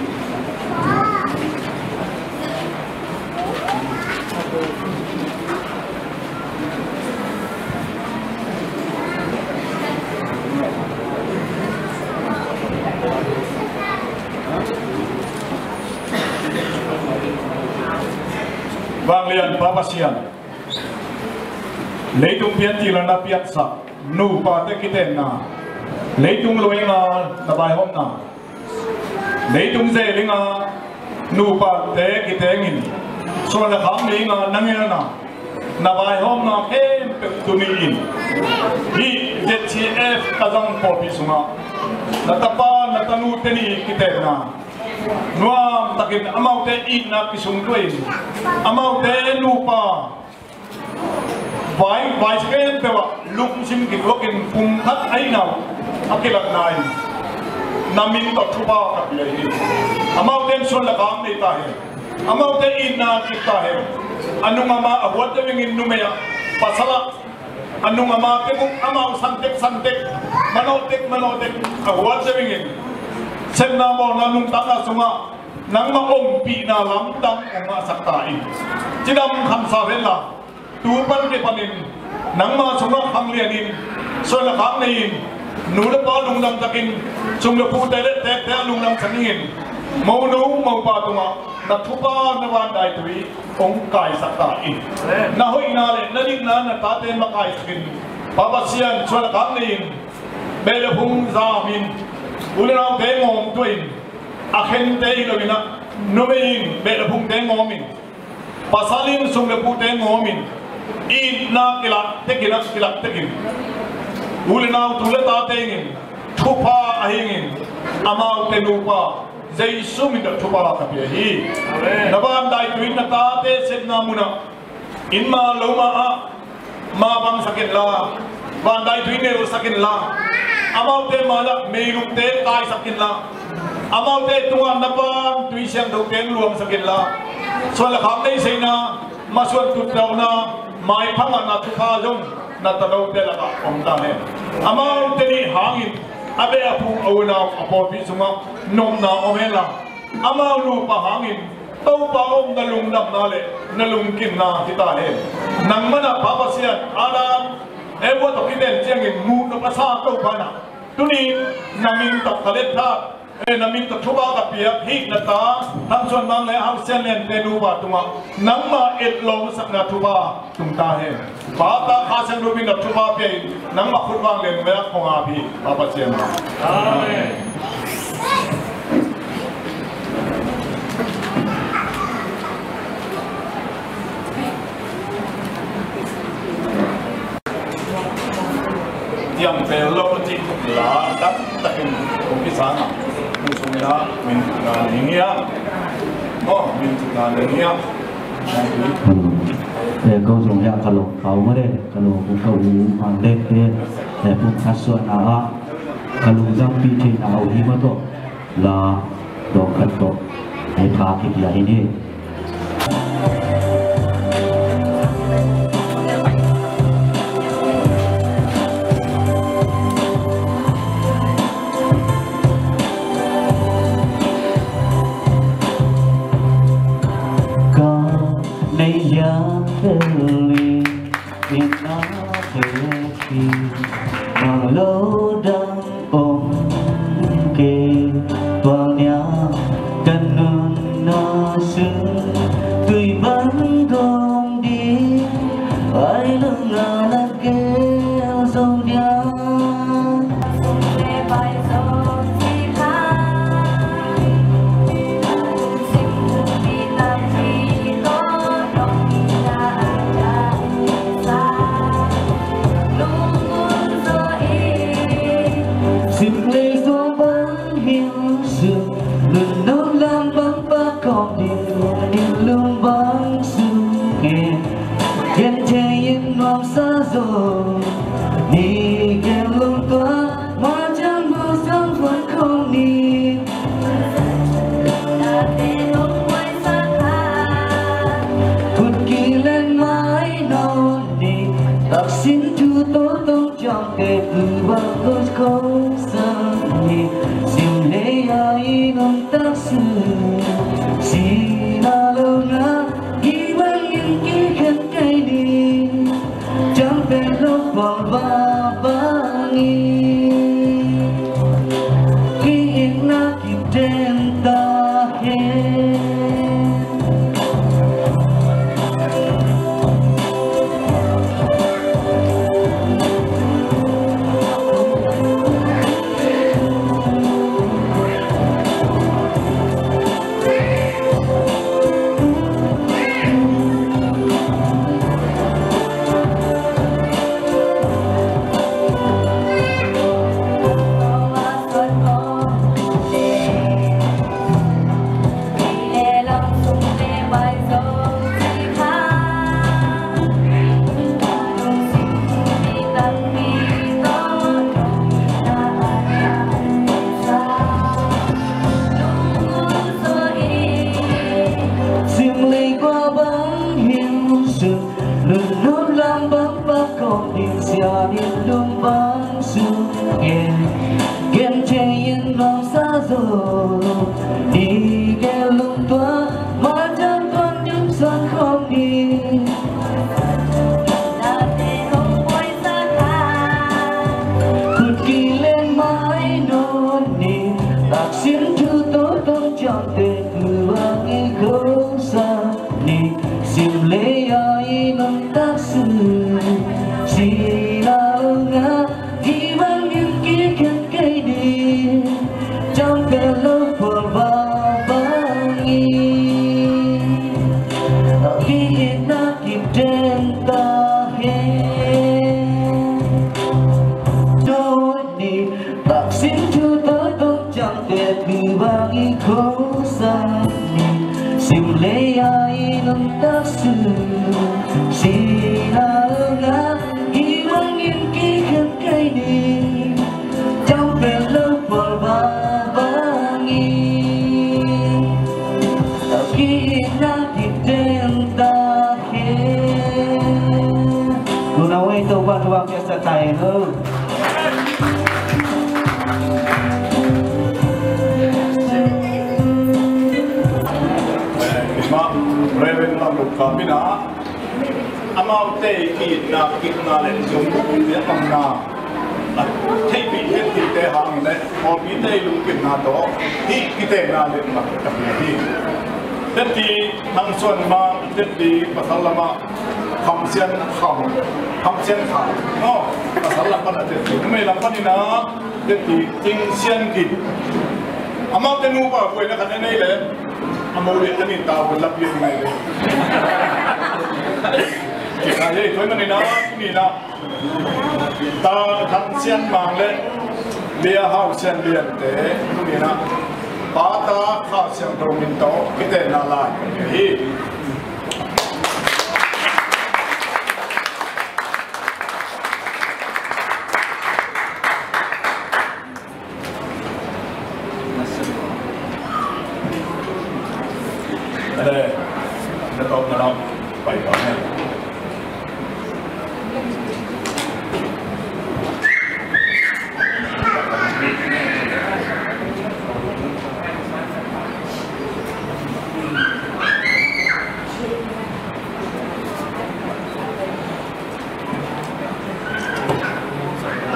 Vanglian Pa Pasian, leitung pianthak a na piansak nupate kitenna, leitung luinga na vaihawmna, leitung zelinga nupate kitengin, suan le khak neinga na ngelna, na vaihawmna khempeuh tuni-in hih Z C F ka zang pawlpi sungah na tapa na tanute nih kitenna nuamtakin amaute itna kisungtuahin, amaute nupa vai, vai khempeuh ah lungsim kituakin pumkhat ahihna uh a kilatna in na min tawh thupha ka pia hi. Amaute in suan le khak nei ta hen. Amaute itna kip ta hen. A nung a ma a huat deuh ingin, numei ah pasal ah a nung a ma tek uh amau santek santek, manawh tek manawh tek a huat deuh ingin, sepna bawlna nuntakna sungah nangmah ompihna lamdang hong ngahsak ta in. Cidam khamsau henla, tu pan kipanin nangma sungah khanglianin, suan le khak nei-in, nu le pa lungdam takin, sum le pute le tekte a lungdam sak ingin, monu mopa tungah na thupha na vandaitui hong kaisak ta in. Na hoihna le na dikna na tate makaisakin, Pa Pasian, suan le khak nei-in, beh le phung zamin, u le naute ngawmtuahin, a khente hi loin ah, numei in beh le phungte ngawmin, pasal in sum le pute ngawmin, itna kilak tekin ah, kilak tekin, u le nau tu le ta tengin thupha ahingin, amaute nupa Jesu min tawh thupha ka pia hi. Amen. Na vandaitui in na tate sepna munah, inn ma lo ma ah mabangsak inla, vandaitui nelsak inla, amaute ma lah meilungte kaisak inla, amaute tungah na vantui siangthote luangsak inla, suan le khak nei seina, masuan tutdawkna, maiphang ah na thupha zong na tanote lakah om ta hen. Amaute nih hangin a beh a phung a unau a pawlpi sungah nopna om henla, amau nupa hangin Topa aw, na lungdamna le na lungkimna hi ta hen. Nangmah na Pa Pasian, Adam, Eva tawh kiten ciangin muh nop a sa Topa na, tuni na min tawh ka let tha, eh, na min tawh thupha ka piak hih na ta Thang Suan Mang le Hau Sian Lian te nupa tungah nangmah etlawmsakna thupha tung ta hen. Pa, Ta, Kha Siangtho min a thupha pia in, nangmah khut vang lian mel khong a phi, Pa Pasian. Amen. Tiang pel lo ti la tak takin kong kisang a, kong sung na min na ningia. Oh, min na ningia. Hello. Eh, ko zong ya ka lo kau ma de, ka lo ko ka u mang de te, eh, pum ka suan na a, ka lungdam pi te na u hi ma to, la, do ka to, eh, ka ki ya hi ni. Ka nei hiam tel in, in a tel in, na lo dang om kei, tua niam ka nunna sung, tui bang dong ding, ai lung a na gel zo dia. Sim le zo bang hiu su, nun nong lam bang pa kong din, din lung bang su nge. Yan te yin nuam sa zo, ni gen lung tua, ma jang bu sang fuan kong ni. Tawh tawh ciamteh tua bang ko sang ni, sim lei a i nuntak sun, sihna lo na, i bangin kikhen kei ni, ciamteh lo pawl va bangin, ki-itna kidem ta hen. Sim lei kua bang hin sun, lutlut lam bang pakawm ding sian in lum bang sun, gen gen thei in nuamsa zaw, i gen lum tua, ma ciang tuan ding suan khawm ding. Khut kilen mai nawn ni, taksin thu tawh tawh ciamteh tua i ko sang ni, sim lei a i nuntak sun, sihna lo na, i bangin kikhen kei ni, ciamteh lo pawl va bangin, ki-itna kidem ta hen. Dawn ni, taksin thu tawh tawh ciamteh tua bang i ko sang ni, sim lei a i nuntak sun, sihna lo na, i bangin kikhen kei ni, ciamteh lo pawl va bangin, ki-itna kidem ta hen. Unau ei, Topa thupha piaksa ta hen aw. Mah, Reverend Lam Luk Kap in ah, amaute i ki-itna, ki-itna le zong biakna a theihpih, theihpihte hangin le pawlpite i lungkimna tawh hih kitenna le mat ka hi hi. Teti Thang Suan mah, teti pasal lamah Kham Sian Kham, Kham Sian Kham, aw, pasal lam pan a teti, numei lam panin ah teti Ting Sian Gin. Amaute nupa buaina khat a nei le, a mo le a nin tau la pian ngai le. Kika hei, tua manin ah, tuni in ah, Ta Thang Sian Mang le Lia Hau Sian Liante, tuni in ah Pa, Ta, Kha Siangtho min tawh kitenna lai hi.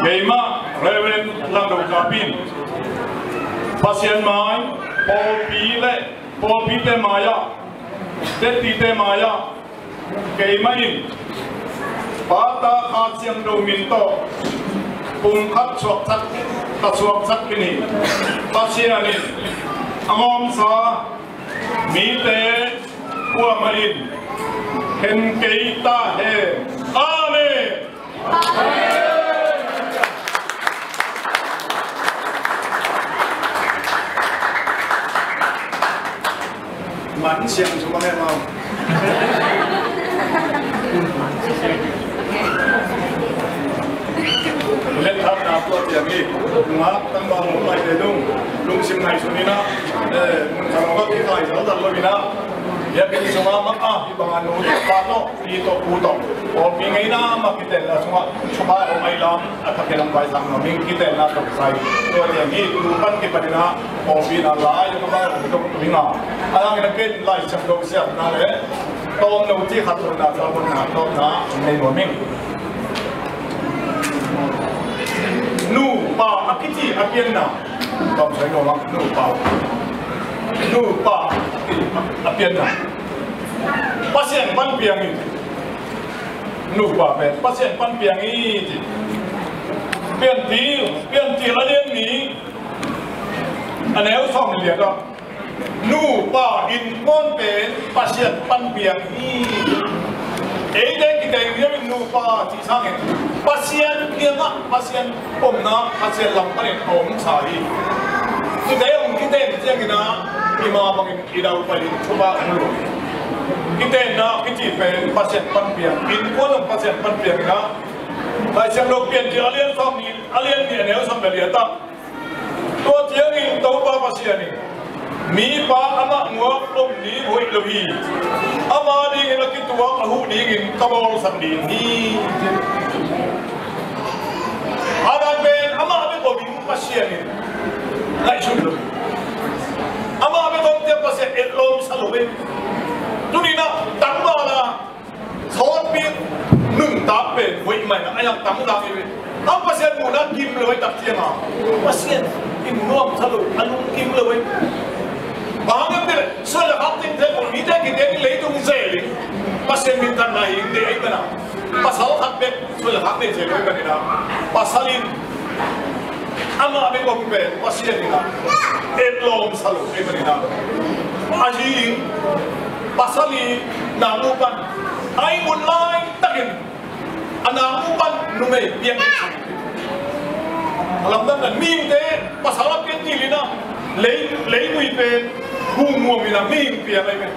Keimah Reverend Langdo Kapin, Pasian mai, pawlpi le pawlpite mai-ah, teptite mai-ah, keimah in Pa, Ta, Kha Siangtho min tawh pumkhat suaksak, ka suaksak khin hi. Pasian in a ngawmsa mite kuamah in khen kei ta hen. Amen. Man siang sung a mem au. Let thap na tua tiang i. Nungak tang bang mu mai te dung. Lungsim nai sung ina. Eh, mun kharong ka ki kai sal dal lo ina. Biakinn sungah mah a, hih bangah nu tawh, pa tawh, pi tawh, pu tawh, pawlpi ngeina mah kitenna sungah thupha om ahih lam a, a thakin hong paisang nuam ing. Kitenna tawh kisai, tua ciang hi tu pan kipanin ah pawlpi in ah lai a ka bai hong tung ing a. A dangin a ken Lai Siangtho siamna le tawmno cih khat tawh na, tawmno na, tawmno na nei nuam ing. Nupa a kici a pianna. Tawm sai lo lang, nupa. Nupa a pianna. Pasian pan piang hi. Nupa pen Pasian pan piang hi ci. Piantil, Piantil a lian ni a neu sawm le li ah, nupa innkuan pen Pasian pan piang hi. Eite kiteng ding in nupa cih sangin Pasian kiangah, Pasian omna, Pasian lam panin a omsa hi. Tute hong kiteng ciangin ah i ma bangin i daupai in thupha om lo hi. Kitenna kici pen Pasian pan piang, innkuan zong Pasian pan piang in ah. Lai Siangtho Piantil a lian sawm ni, a lian ni a neu sawm le li ah, tua ciangin Topa Pasian in, mipa amah nguak om ding hoih lo hi. Ama dingin a kituak a huh dingin ka bawlsak ding hi. A dan pen amah bek om in Pasian in ngaihsun lo hi. Amah bek om ciang Pasian etlawm sa lo hi. Tuni-in ah tangval a sawtpi nuntak pen hoih mah in ah, a yang tangval hi ve. Am Pasian muhna kim lo hi tak ciang a, Pasian in nuamsa lo, a lungkim lo hi. Bang hang hiam cih leh suan le khak teng teng mite kiteng in leitung zel in Pasian minthanna hi ding ahih manin ah, pasal khat bek suan le khak nei zel lo hi manin ah, pasal in amah bek om pen Pasian in ah etlawm sa lo ahih manin ah, a zi in pasal in nangmu pan a ih mun laitakin a nangmu pan numei piak. A lamdang dan mihingte pasal a piak ding in ah lei, leimui pen hu muam in ah mihing piak ahi pen.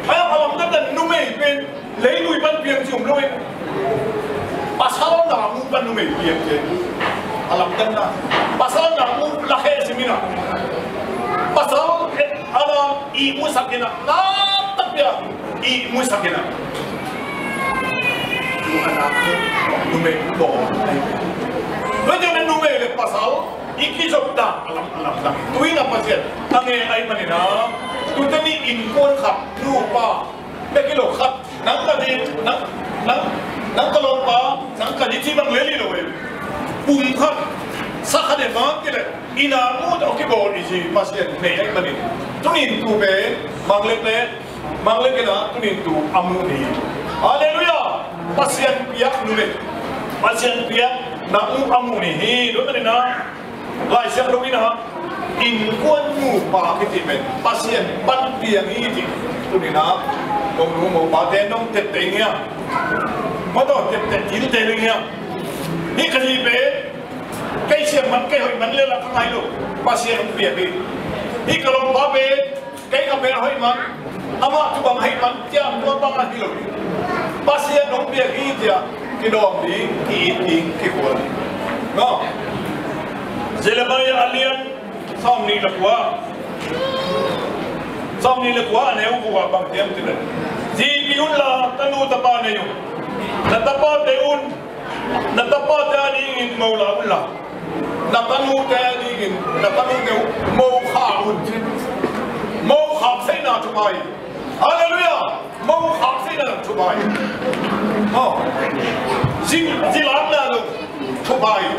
A lamdang dan numei pen leimui pan piang ci om lo hi. Pasal nangmu pan numei piang ci. A lamdang dan pasal nangmu lakhia sim in ah, pasal a la ihmusak in ah, lamtak piak ihmusak in ah, numei bawl. Tua ciang numei le pasal i kizop dan a lam, a lamdang. Tua in ah Pasian a ngen ahih manin ah, tute ni innkuan khat, nupa bek hi lo khat, nang ka zi, nang, nang, nang ka lawmpa, nang ka zi cih bang lel hi lo hi. Pum khat, sa khat e, bang hang hiam cih leh i nangmu tawh kibawl i zi Pasian nei ahih manin, tuni-in tu pen Mang Lek le Mang Lek in ah tuni-in tu a muh ni. Halleluiah. Pasian piak numei, Pasian piak nangmu a muh ni hi. Tua ahih manin ah Lai Siangtho in ah innkuan nupa kici pen Pasian pan piang hi ci. Tuni-in ah nong nu nong pate nong tepte ing hiam? Maw, tawh tepte in tepte ing hiam? Hih ka zi pen kei siam man, kei hoih man lel a ka ngai lo. Pasian hong piak hi. Hih ka lawmpa pen kei ka bel hoih man, amah tu bang hoih man, ciang tua bang a hi lo hi. Pasian hong piak hi ci-a kidawm ding, ki-it ding, kikhual ding. Maw, Jeremiah a lian sawmnih le kua, sawmnih le kua a neu kua bang hiam cih leh, zi pi un la tanu tapa nei un. Na tapate un, na tapate a dingin mo la un la, na tanute a dingin, na tanute uh mo khak un ci. Mo khak theihna thupha hi. Halleluiah. Mo khak theihna thupha hi. Aw. Zi, zi lakna lo thupha hi.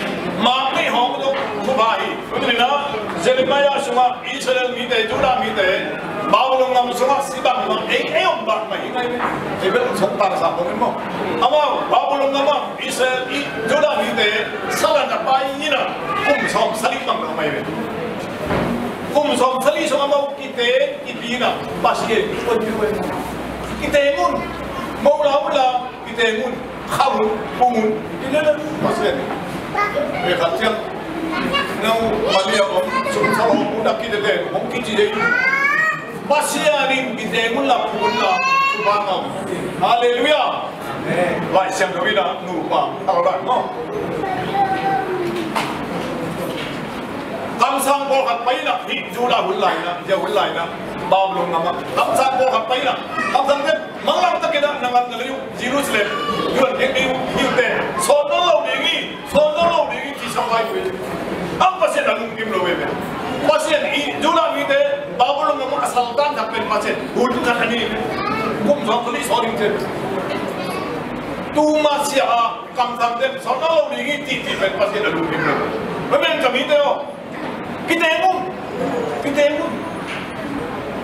Mak neih hawng lo thupha hi. Tua ahih manin ah Jeremiah sungah Israel mite, Judah mite Babylon gam sungah si bangmah, ei, ei om bangmah hi ngai ve. Ei bel sung tangsa bang in maw. Amau Babylon gamah Israel, Judah mite salan a pai in ah kum sawmsagih bang om hi ve. Kum sawmsagih sung amau kiteng, kipina, Pasian kuan pi kuan. Kiteng un, mo la un la, kiteng un, kham un, pung un, kiteng un, Pasian. Ve khat ciang, nau Maria om, sum sa lo un a kiteng, hong kici dei. Pasian in kiteng un la, pung un la, thupha ngah. Halleluiah. Lai Siangtho in ah nupa a lo dan maw. Kamsang pawlkhat pai in ah, hih Judah hun lai in ah, Judah hun lai in ah, Babylon gam ah kamsang pawlkhat pai in ah, kamsangte manlang takin ah na ngat na lei uh, Jerusalem, Judah gam uh, hi uh teh, sawt nawn lo ding hi, sawt nawn lo ding hi, ci sak lai uh hi. Ang Pasian a lungkim lo ve ve. Pasian i Judah mite Babylon gam ah a saltan thak pen Pasian hun khat a ni, kum sawm khat li sawt ding te. Tu Messiah a kamsangte sawt nawn lo ding hi, ci ci pen Pasian a lungkim lo. Tua pen ka mite aw, kiteng un, kiteng un.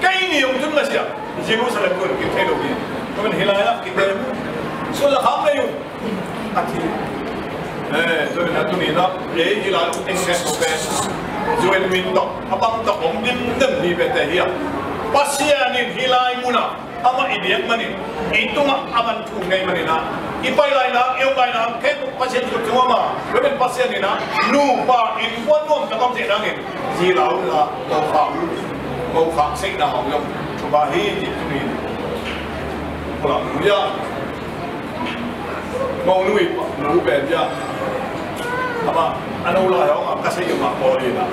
Kei ni hong tun masiah Jerusalem ko kithei lo hi. Tua pen hih lai-ah kiteng un. Sun le kham nei un, a ci. Eh, tua pen a tuni-in ah ei hih lai-ah hong teng khen ko pen Joel Min tawh a bang tawh hong dimdem hi pen te hi a. Pasian in hih lai munah amah i biak manin, i tungah a man thu ngei manin ah, i pai laina, i om laina, kei Pasian khut tung a ma, tua pen Pasian in ah nupa innkuan nuam tak om theih nangin, zi la unla, mo khak, mo khak seihna hong zong thuba hi, ci tuni. Pulang nu ya, mo nu i pa, nu pen ya, ama, a no lai hong a ka sei ma pawl hi na.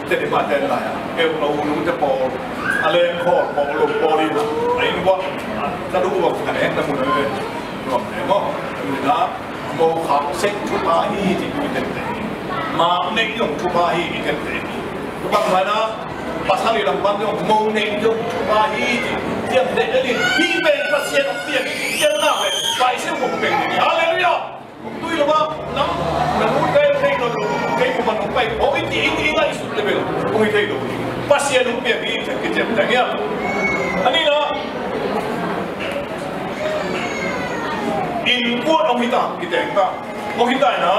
Tete pa ten lai a, eu lo nu te pawl, a leng khawl pawl lo pawl hi na. A inn bawk, a ka du bawk ka eng na mun a ve. Nuam te maw. Ni na, mo khak sek thupha hi ci tu i tente hi. Ma nei zong thupha hi i tente hi. Tu bang lai na, pasal i lam pan zong mo nei zong thupha hi ci. Ciam te te li, hi pen Pasian hong piak hi ci, ciam na ve, pai siu hong pen hi. Halleluiah. Tui lo ba, nang, nang ui kai thei lo, kei kuman ung pai, o iti, iti, iti ngaihsut level, ung i thei lo. Pasian ung piak hi, kiciam tang hiam. A nihna, innkuan ong hi ta, kiteng ta. Ong hi ta in a,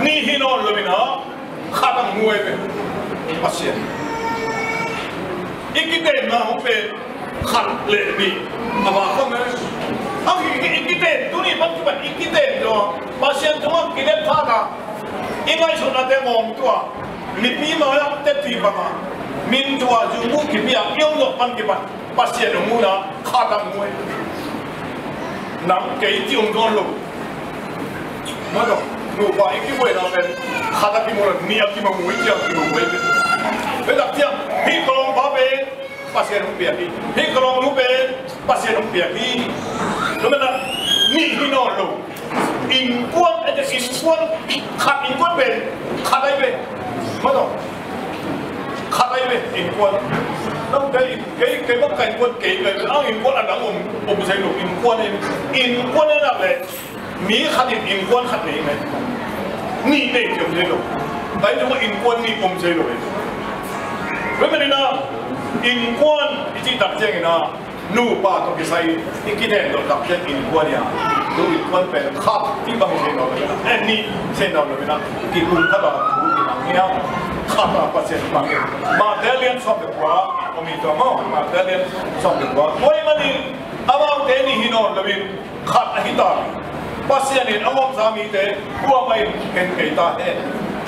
nih hi nawn lo in a, khat ang nuai ve. Pasian. I kitenna hong pen khat le nih. A va khong e. Hang i, i, i kiten, tuni pan kipan i kiten tua. Pasian tungah kilet phat a, i ngaihsutnate ngawng tua. Mipi mai-ah tettui bang a, min tua, zu mu kipi a, i om zawh pan kipan Pasian hong mu na, khat ang nuai. Nang kei ci hong dawn lo. Mah tawh, nupa i kibuaina pen khat a kimu lo, nih a kimu mu, nih a kimu mu. Pen tak ciang, hih ka lawmpa pen Pasian hong piak hi. Hih ka lawmnu pen Pasian hong piak hi. Tua manin ah nih hi nawn lo. Innkuan, eh, innkuan, khat innkuan pen khat ai ve. Mah tawh, khat ai ve, innkuan. Nang kei, kei, kei bang ka innkuan kei ve. Ang innkuan a dang om, om sei lo, innkuan in, innkuan in a le. Mi khat in innkuan khat nei mah. Nih nei ci om thei lo. Tua zong innkuan nih om thei lo. Tua manin ah innkuan i cih tak ciangin ah nupa tawh kisai i kinen lo tak ciang innkuan hi a. Tu innkuan pen khat cih bang hi lo. Eh, nih hi lo. Tua manin ah kikul khat a thu kinang hi a. Khat a Pasian bang hi. Matthai lian sawm le kua om hi tua maw. Matthai lian sawm le kua. Tua ahih manin amaute nih hi nawn lo in khat ahi ta. Pasian in a hawmsa mite kuamah in khen kei ta hen.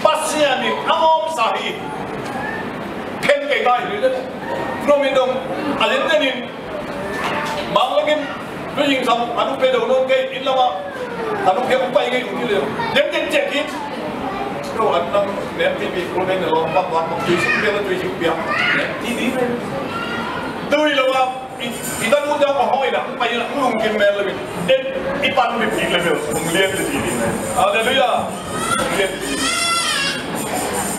Pasian in a hawmsa hi. Khen kei ta hi le. Nuam in dong, a lianlian in, bang lak in, tu zingsang, a nu pe do nawn kei, inn lamah, a nu pe hong pai ngei uh hi le. Lianlian ciah kik. Lo an nang, nem ti pi, kul kei na lo, bang, bang, bang, tui sik pia, tui sik pia. Nem ti di le. Tui lo a, I, i tanute a hong hawh in a, hong pai in a, hong lungkim mel lo in. I, i pan mipih level hong lian ding hi. Halleluiah. Hong lian ding hi.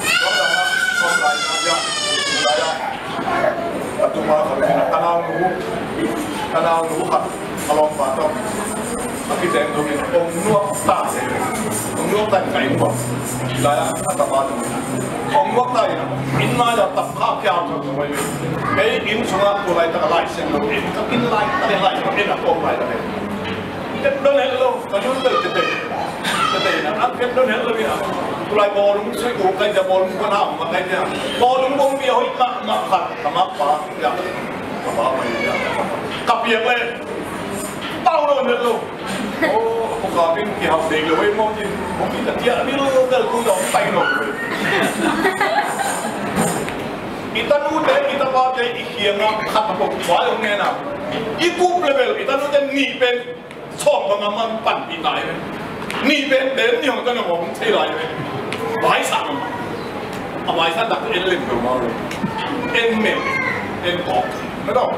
Tua dan a, tua lai na, tua lai a. A tuma khat in a, ka naunu, ka naunu khat, a lawmpa tawh. A kiteng dong in, ong nuak ta. Ong nuak ta in ka inn uah. Lai a, a tapa dong in. Ong nuak ta in a, inn mai a tap kha kia ong nuak ta in. Kei inn sungah tua laitak a Lai Siangtho inn, ka inn laitak, inn laitak, inn a kawm laitak. Ket don het lo, ka nun bel tete. Tete in a, a ket don het lo in a. Tua lai bawlung sui uk kai dia, bawlung kuan hau ma kai dia. Bawlung bawng bia hoih mahmah khat, ka makpa dia. Ka pa mai dia. Ka piak le. Pau lo het lo. Oh, a pawlkhat in kihau dek lo ei maw cin. Hong kikha ciah ni lo bel kul dong pai lo. I tanute, i tapate, i kiangah khat a pok vai hong ngen a. I kup le bel, i tanute nih pen sawm bang a man panpih lai ve. Nih pen, pen nih hong tan a hong thei lai ve. Vai sa lo. A maisan tak en lem peuhmah lo. En mel, en pawk. Na tawh.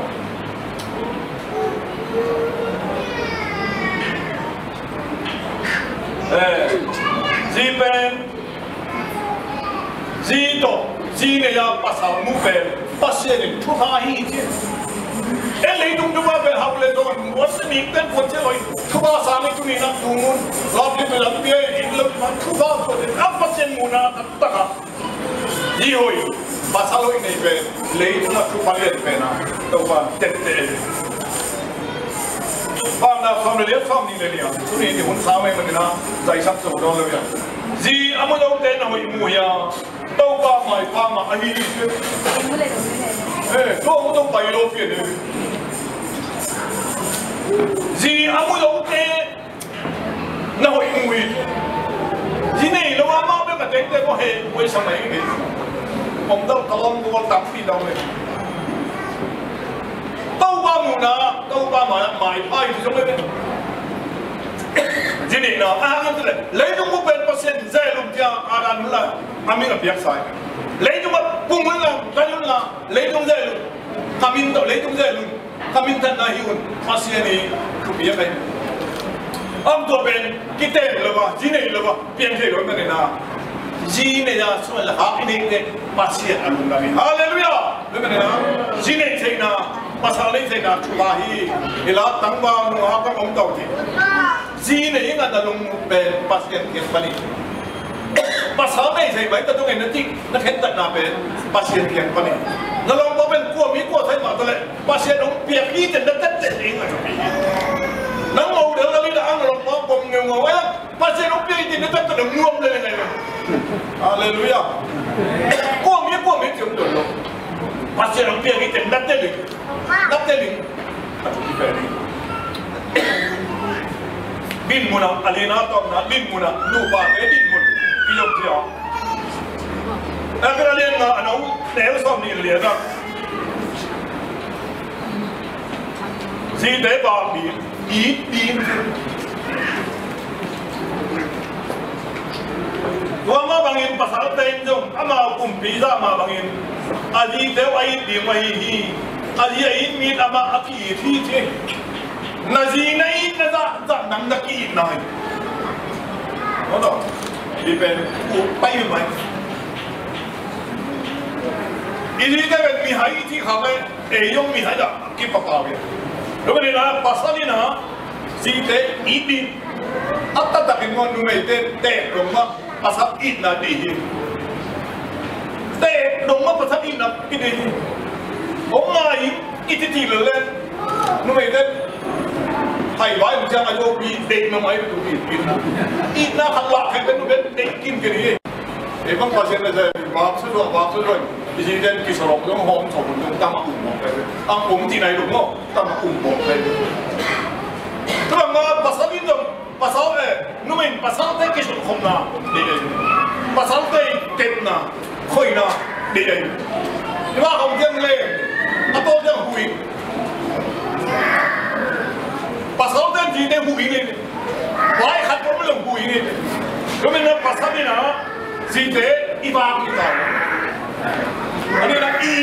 Eh, zi pen, zi tawh, zi nei a pasal mu pen Pasian in thupha hi ci. En leitung thupha pen hau le zawn, buan se nik ten buan se loi, thupha sang i tuni nak tu mun, lap li pen lam pia in lo, thupha buan a Pasian muhna taktak a. Zi hoih, pasal hoih nei pen, leitung a thupha lian pen a, Topa tette. Paunak sawm le li, sawm nih le li a, tuni ni hun sa mei manin a, zaisak zo dawn lo hi a. Zi a mu lote na hoih mu hi a, Topa maipha mah ahi hi. Eh, tua mu Topa i lo pian hi. Zi a mu lote na hoih mu hi. Zi nei lo a mah bek a tengte ko he, ko i sa mai hi. Om dal ka om ko tampi dau le. Topa muhna, Topa mai, maipha hi zong le. Zi neihna, a hang an tu le. Leitung mu pen Pasian zelum tia, a dan hula, a min a piak sai. Leitung a pung hula, dan hula, leitung zelum. Ka min tawh leitung zelum. Ka minthanna hi un, Pasian i thupi a kai. Am tua pen, kiten lo a, zi nei lo a, piang thei lo a, ka nena. Zi nei a, suan le hak i nei te, Pasian a lungdam hi. Halleluiah! Lo ka nena, zi nei theihna, pasal nei theihna, thupha hi. I la tangval nung a ka om tau ti. Zi nei in a na lungmuh pen Pasian kiang pan hi. Pasal nei thei mai ta tung en na tik, na khentatna pen Pasian kiang pan hi. Na lawmpa pen kua mi kua thei mah ta leh Pasian hong piak hi ten na tette ding a thupi hi. Nang mo del na li na ang lawmpa bom ngeungau a, Pasian hong piak hi ten na tette na nuam le le ngai le. Halleluiah. Kua mi kua mi cium tuan lo. Pasian hong piak hi ten na tette ding. Na tette ding. Dinmun ah, a lian a tawpna dinmun ah, nupa te dinmun i zom cia. A kira lian nga a nau neu sawm nih lian ah, zite bak ding, it ding. Tua mah bangin pasalte in zong amau kumpi zah mah bangin a zite uh a it ding uh ahi hi. A zi a it mi in amah a ki-it hi ci. Na zi na itna zah, zah nang na ki-itna hi. Maw taw, hi pen uh pai uh mai. I zite pen mihai i cih khak leh ei zong mihai ah kipapa uh hi. Tua manin ah pasal in ah zite it ding. A taktakin maw, numeite teek dong mah pasal itna ding hi. Teek dong mah pasal itna ding hi. Hong ngai in i cih cih lel leh numeite haivai uh ciang a yopi deih na mai tu itna. Itna khat lah khen pen numeite deih kim ken hi. Ei bang Pasian na zai vak sa zuah, vak sa zuah. I zite in kisalawk dong hawm sawm dong tam a um mawk kei. A um cih nai dong maw, tam a um mawk kei. Tua bang mah pasal in dong, pasal, eh, numei in pasalte kisulkhopna deih ahi. Pasalte tepna, khoina deih ahi. I mah khong ciang le a tawl ciang hui. Pasalte in zite hui ni. Vai khat peuh lo hui ni. Tua manin ah pasal in ah zite i vak hi ta. A ni na i,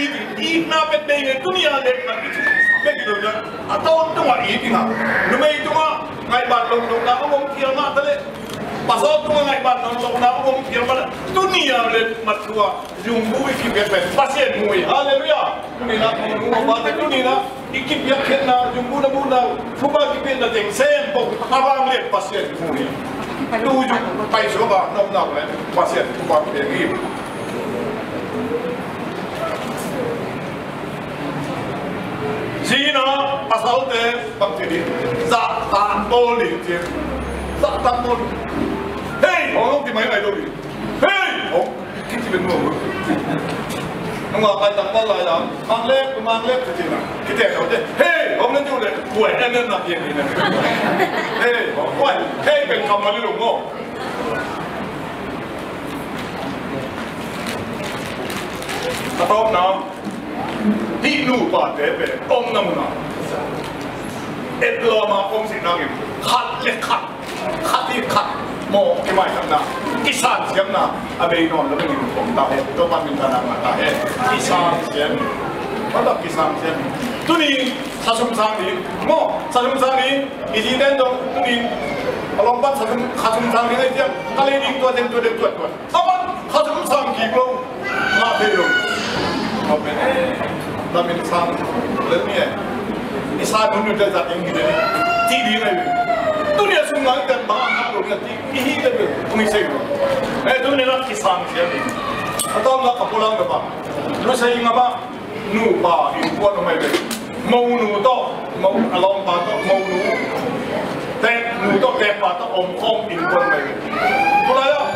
itna pet bei nge, tuni a lekna i pek hi lo na. A tawn tungah i it ding a. Numei tungah ngaihban lomlomna a om phial mah ta leh, pasal tungah ngaihban lomlomna a om phial mah ta leh, tuni a le mat tua zungbu i kipiak pen Pasian mu hi. Halleluiah. Tuni na kong nu ma te tuni na i kipiak khenna, zungbu na bu na, thupha kipiakna teng sem pong a vanglian Pasian mu hi. Tu zung pai suak a nopna pen Pasian thupha kipiak hi. Zina pasalte bang ci ding, zahtak bawl ding ci. Zahtak bawl ding. Hei, hong hong ci mai nai lo ding. Hei, hong kici ben nuam lo. Nang wa kai tang bawl lai lam, mang lek, mang lek ci na. Kite lo de. Hei, hong na ci le, kuai en en na pian ni na. Hei, hong kuai. Hei, ben kam ma li lo ngo. A tawpna, hih nupate pen omna mun ah et lawm a om sih nangin khat le khat, khat hi khat, Maw, kimaisakna, kisansiamna a bei nawn lo dingin kong ta hen. Topa min thang ngah ta hen. Kisansiam. Mata kisansiam. Tuni khasum sang ni. Maw, khasum sang ni. I cih teng dong tuni a lawm pan khasum, khasum sang ni ngai ciang ka lei ding tua teng tua teng tua tua. A man khasum sang kik lo. Ngah thei lo. Amen. Lamin sang lel ni eh. I sa nun nun te zat ing hi le. Ti ding ai. Tuni a sung ngai te ba ngah lo ni ti i hi le. Kung i sei lo. Eh, tuni na kisang sia ni. A tawm la ka pulang ka ba. Lu sei nga ba. Nupa innkuan om ai ve. Monu tawh, mo, a lawmpa tawh, monu. Teknu tawh, tekpa tawh om khawm innkuan om ai ve. Tulai ah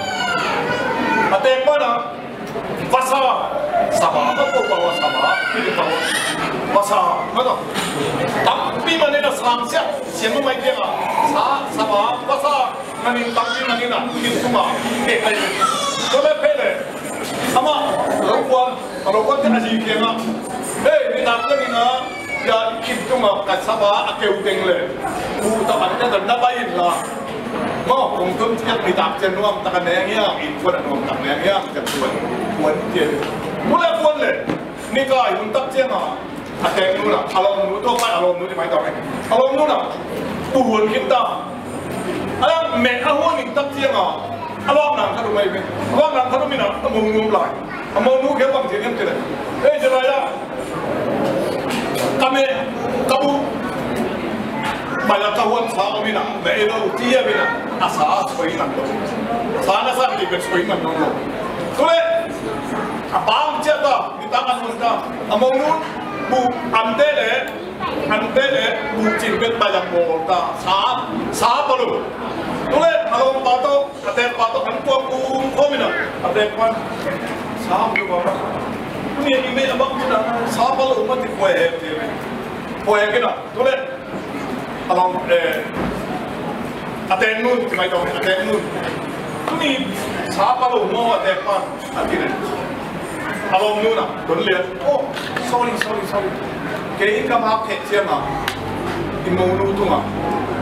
a tekpa na vasa, saba, ka ko pa vasa, ba, ki pa vasa, ka tawh. Tampi manin a sang siah siam om ai tiang a sa, saba, vasa. Nganin tangpi nganin ah, kin suma, kek ai. Tua le phe le. Amah, lo kuan, a lo kuan te a zi kiangah. Hei, nitak le nina, ya kin suma, ka saba, a keu teng le. Bu ta an te na bai in la. Maw, kong tun tiak nitak te nuam tak a neng hiam, in kuan a nuam tak neng hiam, ka kuan, kuan te. Bu le kuan le. Ni kai hun tak ciang a. A teknu na, a lawmnu, tua pai a lawmnu ni mai tawh. A lawmnu na, pu huan khin ta. A lawm meh a huan in tak ciang a. A lawm nang khat um ai ve. A lawm nang khat um in a, a monu lai. A monu ke bang ciang em ti le. Ei, ci lai a. Ka meh, ka bu. Pai la ka huan sa om in a, meh ei lo, ci a om in a. A sa soi nang lo. Sa na sa ti bet soi nang lo. Tu le, a bang cia ta. Nitak an hun ta, a monu, bu ante le, ante le, bu cin bet bai a bawl ta, sa, sa palu. Tu le, a lawmpa tawh, a tekpa tawh, an kuang kung khawm in a, a tekpa, sa palu ba. Tu ni i meh a bang kina, sa palu ma ti kuai he, ti kuai he kina. Tu le, a lawm, eh, a teknu, ti mai tawh, a teknu. Tuni, sa palu maw a tekpa, a ti le. A lawmnu na, don lian. Oh, sorry, sorry, sorry. Kei ka mak khek ciang a, i monu tung a.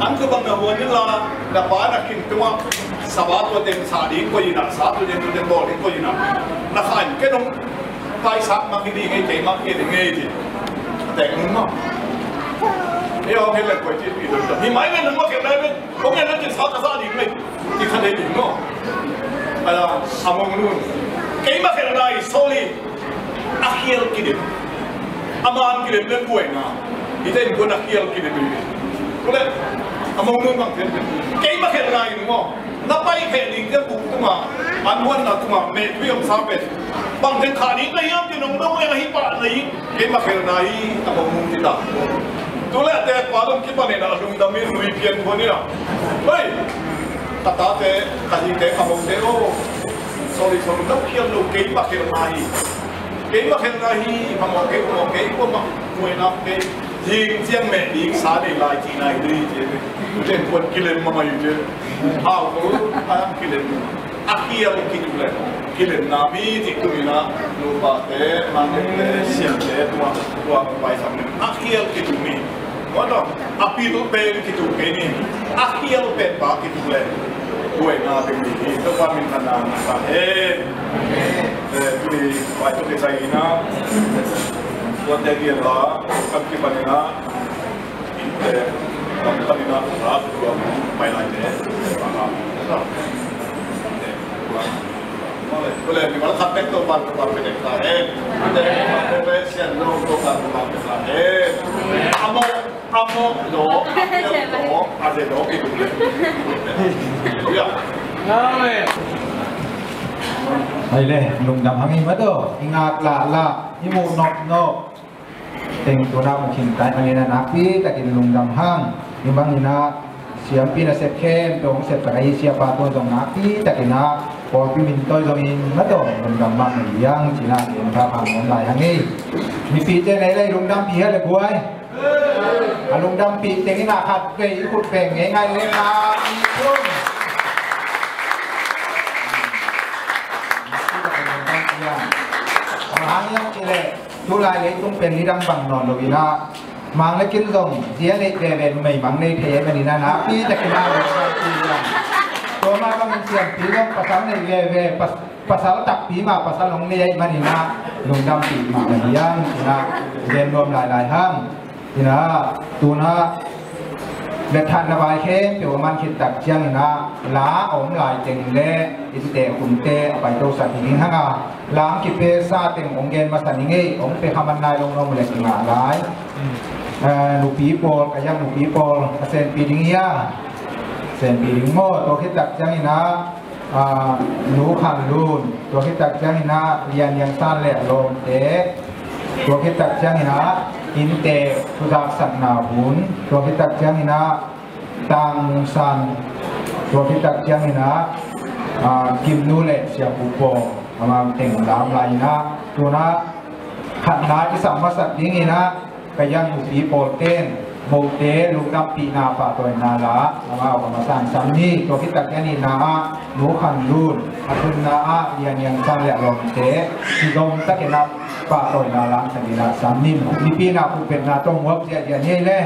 An tu bang na huan in la, na pa na kin tung a. Saba tua teng sa ding koi in a, sa tua teng tua teng bawl ding koi in a. Na khan ke nong Paisak mah hi ding ei, keimah hi ding ei ci. Teknu mah. Ei hong khen leh koi ci pi dong. Hi mai men nang mah khen lai men. Kong khen lai ci sa ka sa ding ei. Ci kha dei ding maw. Ala, a monu. Keimah khen lai, sorry. A khial kidim. A man kidim leh buaina. Hi te in buan a khial kidim ei. Kule, a monu mah khen. Keimah khen lai maw. Na pai kheh ding te buk tungah, an huanna tungah, meh tui om sa pen. Bang teng khah ding na hiam ci nong dong leng ahi pah na hi, keimah khelna hi, a bang mung ci ta. Tu le a tekpa zong kipan in a lungdam in nui pian khuan in a. Hei! Ka tate, ka hite, ka mote aw. Sorry, sorry, no khial lo, keimah khelna hi. Keimah khelna hi, phamawh kei, phamawh kei, kuamah, kuainah kei. Hing ciang meh ding sa nei lai cihna hi dei ci. Uten kuan kilem mahmah hi ci. Hau ko, a kilem. A khial kituk le. Kilemna mi cih tungin ah, nupate, mangte, siamte, tua, tua, pai sam. A khial kituk mi. Tua tawh, a pil pen kituk kei ni. A khial pen pa kituk le. Buaina ding ni hi. Topa min thang ngah ta hen. Eh, tuni, pai tuk kisai ina. Tua te dia la, kam kipan ina. Inn te, kam kipan ina, la, tua, pai lai te. Tua, tua. Kule, mi mal khat tek Topa, Topa tek ta hen. Tek, tek, tek, sian lo, Topa, Topa tek ta hen. Amo. Amo, lo, amo, lo, amo, lo, i duk le. Hallelujah. Amen. Ai le, lungdam hang i maw tawh, i ngak lah lah, i muh nop nop. Teng tuna mu khin tai hang i na nakpi takin lungdam hang. I bang i na siampi na sep khem, tong sep tak a i siapa tawh zong nakpi takin na pawlpi min tawh zong i maw tawh, lungdam mah mah i ang cina ken ta hang om lai hang i. Mipi te nei lai lungdam pi ha le buai. A lungdampih teng in a khat vei i khut veng ngeingai leng a i tum. Bang hang hiam cih leh tulai leitung pen nidang bang nawn lo in a, Mang le kin zong zia neih veve numei mang nei thei ahih manin a nakpi takin a lungdampih in a. Tua mah bangin siampi zong pasal nei veve, pas-, pasal takpi mah pasal hong nei ahih manin ah lungdampih mahmah hi hang, ci-in ah gen nuam lailai hang. Ci-in ah tu-in ah biakinn na vai khempeuh a man khit tak ciangin ah la a om lai teng le innte khumte a paitosak ding hang a, la hong kipiasa teng hong gen masa ning ei, hong pia kha man lai lo, nuam leh kingah lai. Eh, nupi pawl, ka yang nupi pawl a senpi ding hi a, senpi ding maw. Tua khit tak ciangin ah, ah, Nu Khan Lun, tua khit tak ciangin ah Lian Lian San le a lawmte, tua khit tak ciangin ah innte thuzaksakna hun, tua khit tak ciangin ah Tang San, tua khit tak ciangin ah, ah, Kim Nu le Sia Pu Paw, amau teng lam lai-in ah tu-in ah khatna i sam masak dingin ah ka yang nupi pawlte'n mote lungdampihna pahtawina la amau a masa-in sam ni. Tua khit tak ciangin ah Nu Khan Lun, a thumna ah Lian Lian San le a lawmte kizom takin ah pahtawina la-in sam ni. Nipi in ah pulpitna tawh muak ziahziah ni ei le.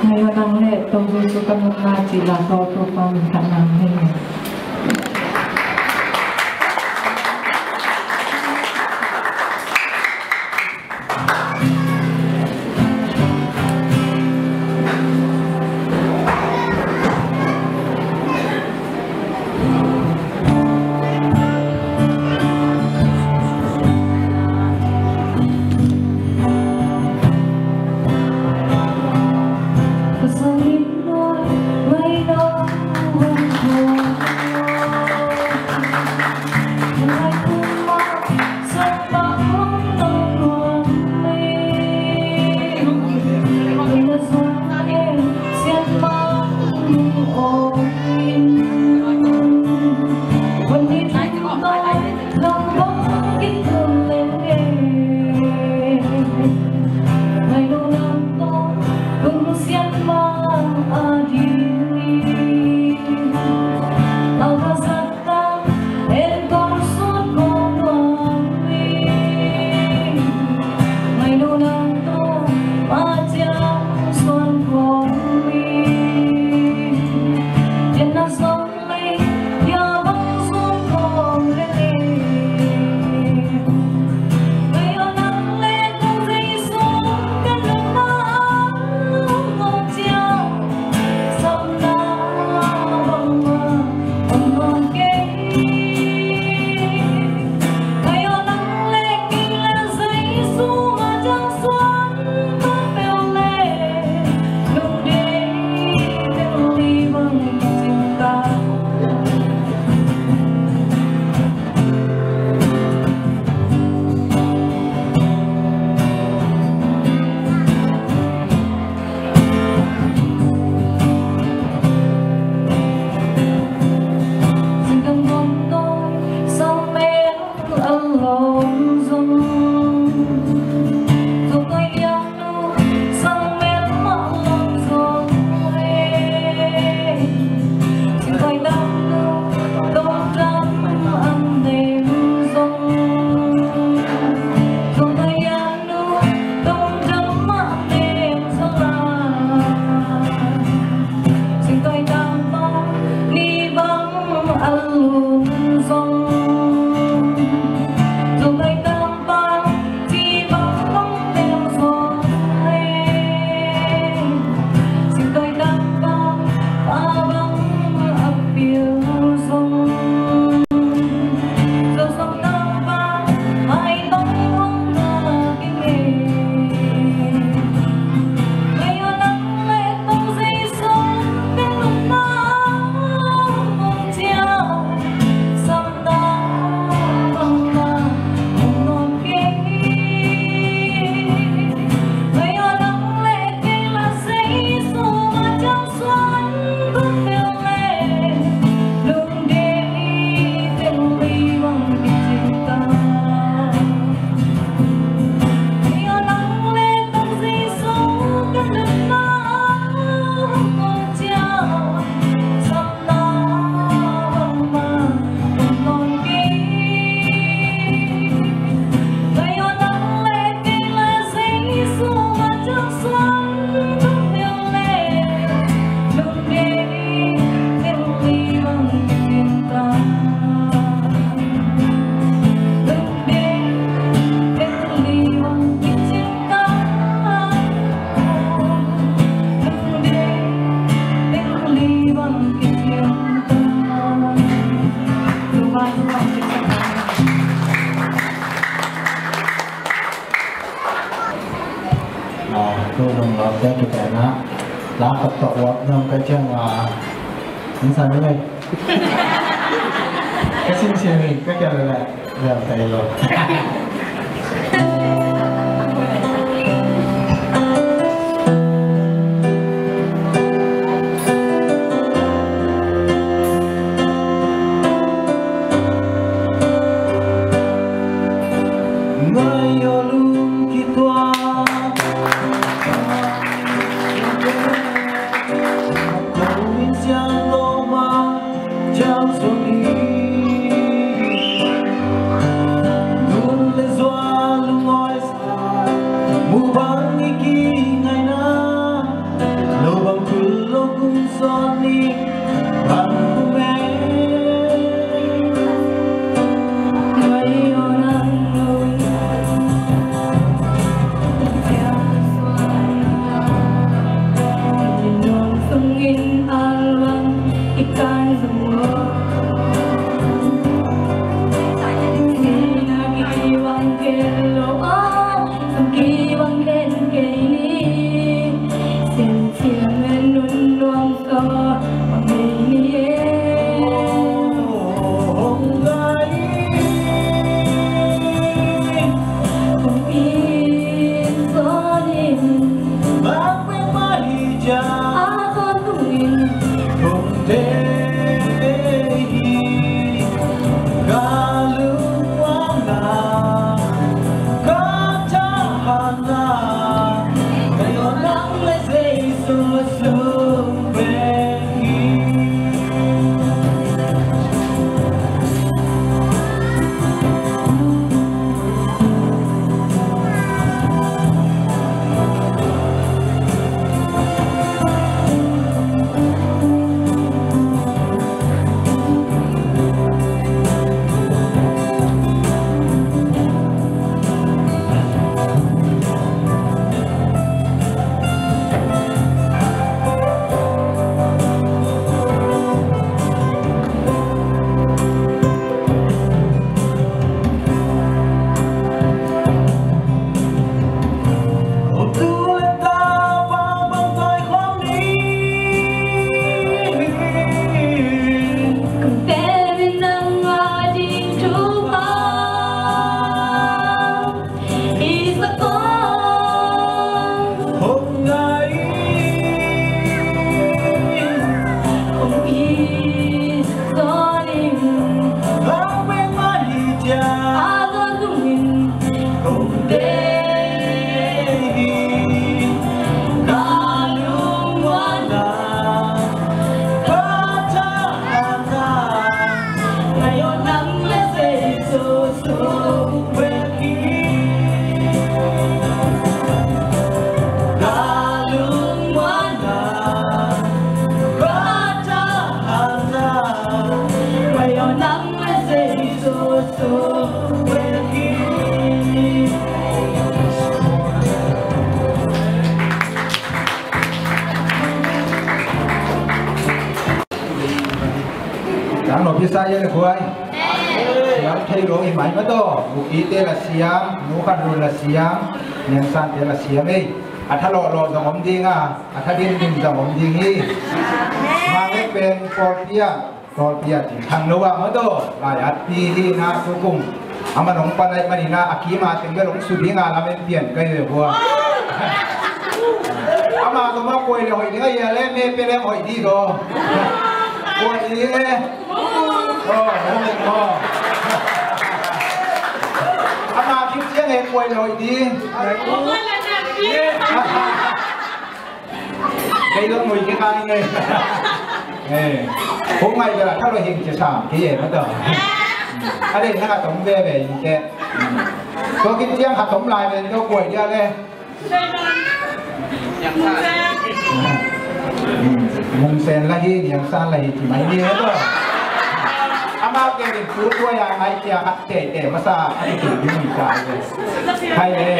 Ngaihawh nang le Topa Jesu ka nunna cih la tawh Topa min thang nang hen. Tua lungdam te kitenna la khat tawh uap nuam ka ciang a, in san ni mei. Ka simsim hi, ka kia lele. Lel tai lo. Ngai yo lung kituak. Ko in siang lo ma, jang so ni. Nun le zua lungoi sa, mu bang i ki ngai na. Lo bang kul lo kung son ni, bang ku me. Ngai yo nang lo. Tang lo bisa ya le kuai. Siam thei lo i mai ma to. Bukite la siam, nu khan run la siam, nian san te la siam ei. A tha lo lo zong om ding a, a tha din din zong om ding hi. Mang e pen por pia. Tawlpi a ti thang lo ah maw taw, lai at pi hi na tu kung. A man hong pan ai manin ah a kim a teng bel hong su ding a lamen pian kai ve bua. Ama zong ma kuai le hoih ding a ia le me pe le hoih ding taw. Kuai ding e. Oh, oh, oh. Ama kim ciang e kuai le hoih ding. Kei zong mui kik hang ing e. Eh, kong ngai bel a tha lo hing ci sam kei e maw taw. A dei na ka tom veve ing ke. Tua kik ciang ka tom lai ven tua kuai dia le. Mung Sen la hi, Niang San la hi ci mai ni maw taw. Amau ke rin tu tua ya ngai cia khat tete masa a ti tu di mui ca e. Hai le.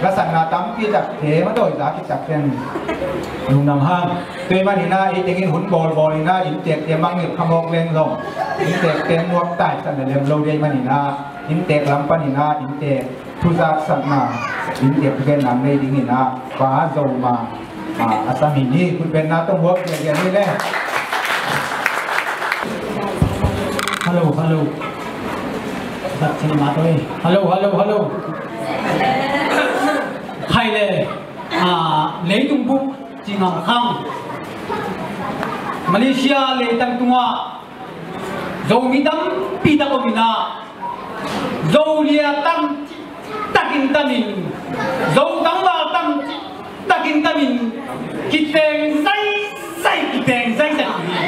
Lasakna tampi tak te maw taw i za kicak pen lungdam hang. Tua ahih manin ah ei tengin hun bawlbawl in ah innteekte mangngilh kha mawk leng zong innteekte nuam taisan na lem lo ding ahih manin ah innteek lam panin ah innteek Thuzaksakna in diak pen nam nei dingin ah Pa Zo Ma, ah, a sam hi ni. Khutbetna tawh huak diakdiak ni le. Hello, hello. Zak chin ma toi. Hello, hello, hello. Khai le, ah, leitung buk cingam khang Malaysia leitang tungah Zomi tampi tak om inah, Zolia tampi takin tamin, Zo tangval tampi takin tamin, kiteng zaizai, kiteng zaizai hi.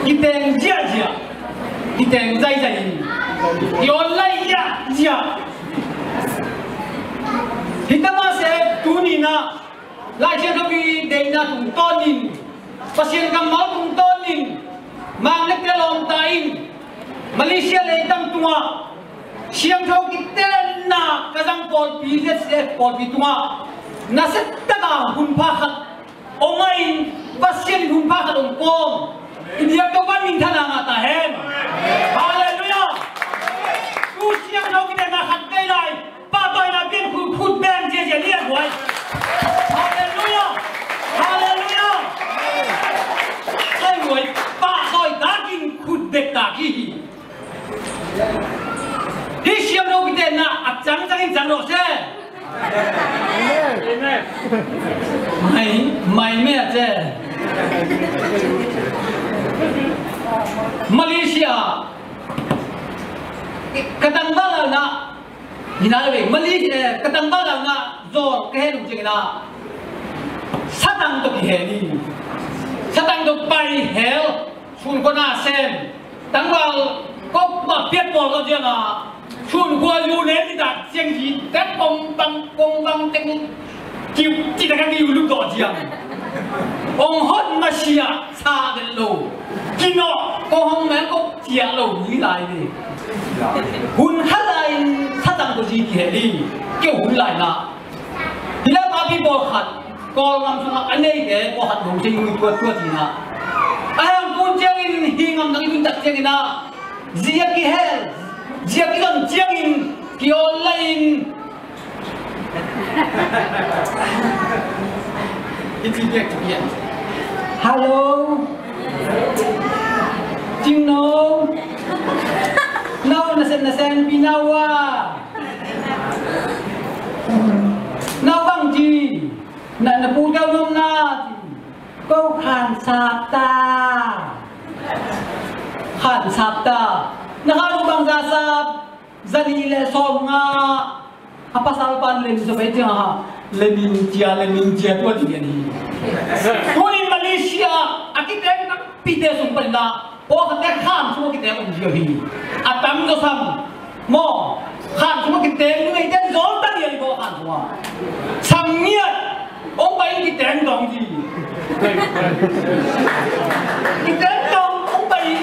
Kiteng ziahziah, kiteng zaizai hi. I online ziahziah. Hi ta mah se tuni inah Lai Siangtho i deihna tungtawnin, Pasian kammal tungtawnin, Mang Lek te lawmta in Malaysia leitang tungah siangtho kitenna ka zang pawlpi, Z C F pawlpi tungah nasia taka hunpha khat om a in, Pasian in hunpha khat om kawm i diak Topa minthanna ngah ta hen. Halleluiah. Tu siangtho kitenna khat vei lai pahtawina pian khut, khut beng ziazia lian huai. Halleluiah. Halleluiah. Ai huai, pahtawi takin khut bek tak hi. Hih siangtho kitenna a cangcang in cang rawh se. Mai, mai me a ce. Malaysia ka tangval lalna, hi na le vei, Malaysia, eh, ka tangval lalna zawl ka heh lung ciangin ah satang tawh kihel hi. Satang tawh pai hel, sun khuana sem, tangval kop mah piat pawl kau ciangah sun khua zu nen i dak ciang hi, tek kong bang, kong bang teng kiu, ci tek a kiu luk dawh ciang. Ong hot masiah sa vet lo. Kinawh kong hong meng kok ciah lo ni lai ni. Hun khat lai-in satang ko zi kihel hi. Keu hun lai na. Hi leh papi pawlkhat Kawlgam sungah a neite pawlkhat dong sei ngui tuattuat hi na. A hang tun ciangin hi ngam dang i tun tak ciangin ah zia kihel, zia kizon ciangin ki-online in Hello. Cingno. Nau na sen na sen pi nau a. Nau bang ci. Na, na pu teu nom na ci. Ko khan sap ta. Khan sap ta. Na khan bang za sap. Zali le sawm nga. A pasal pan lem sa pai ciang a ha, lemin cia, lemin cia tua ci lian hi. Tuni Malaysia a kiteng nampite sung pan la, pawlkhatte khan sung a kiteng om zia hi. A tam zaw sam maw, khan sung a kiteng nungeite zawl ta lian hi pawlkhan sung a. Sam ngiat, ong pai kiteng dong ci. Kiteng dong, ong pai.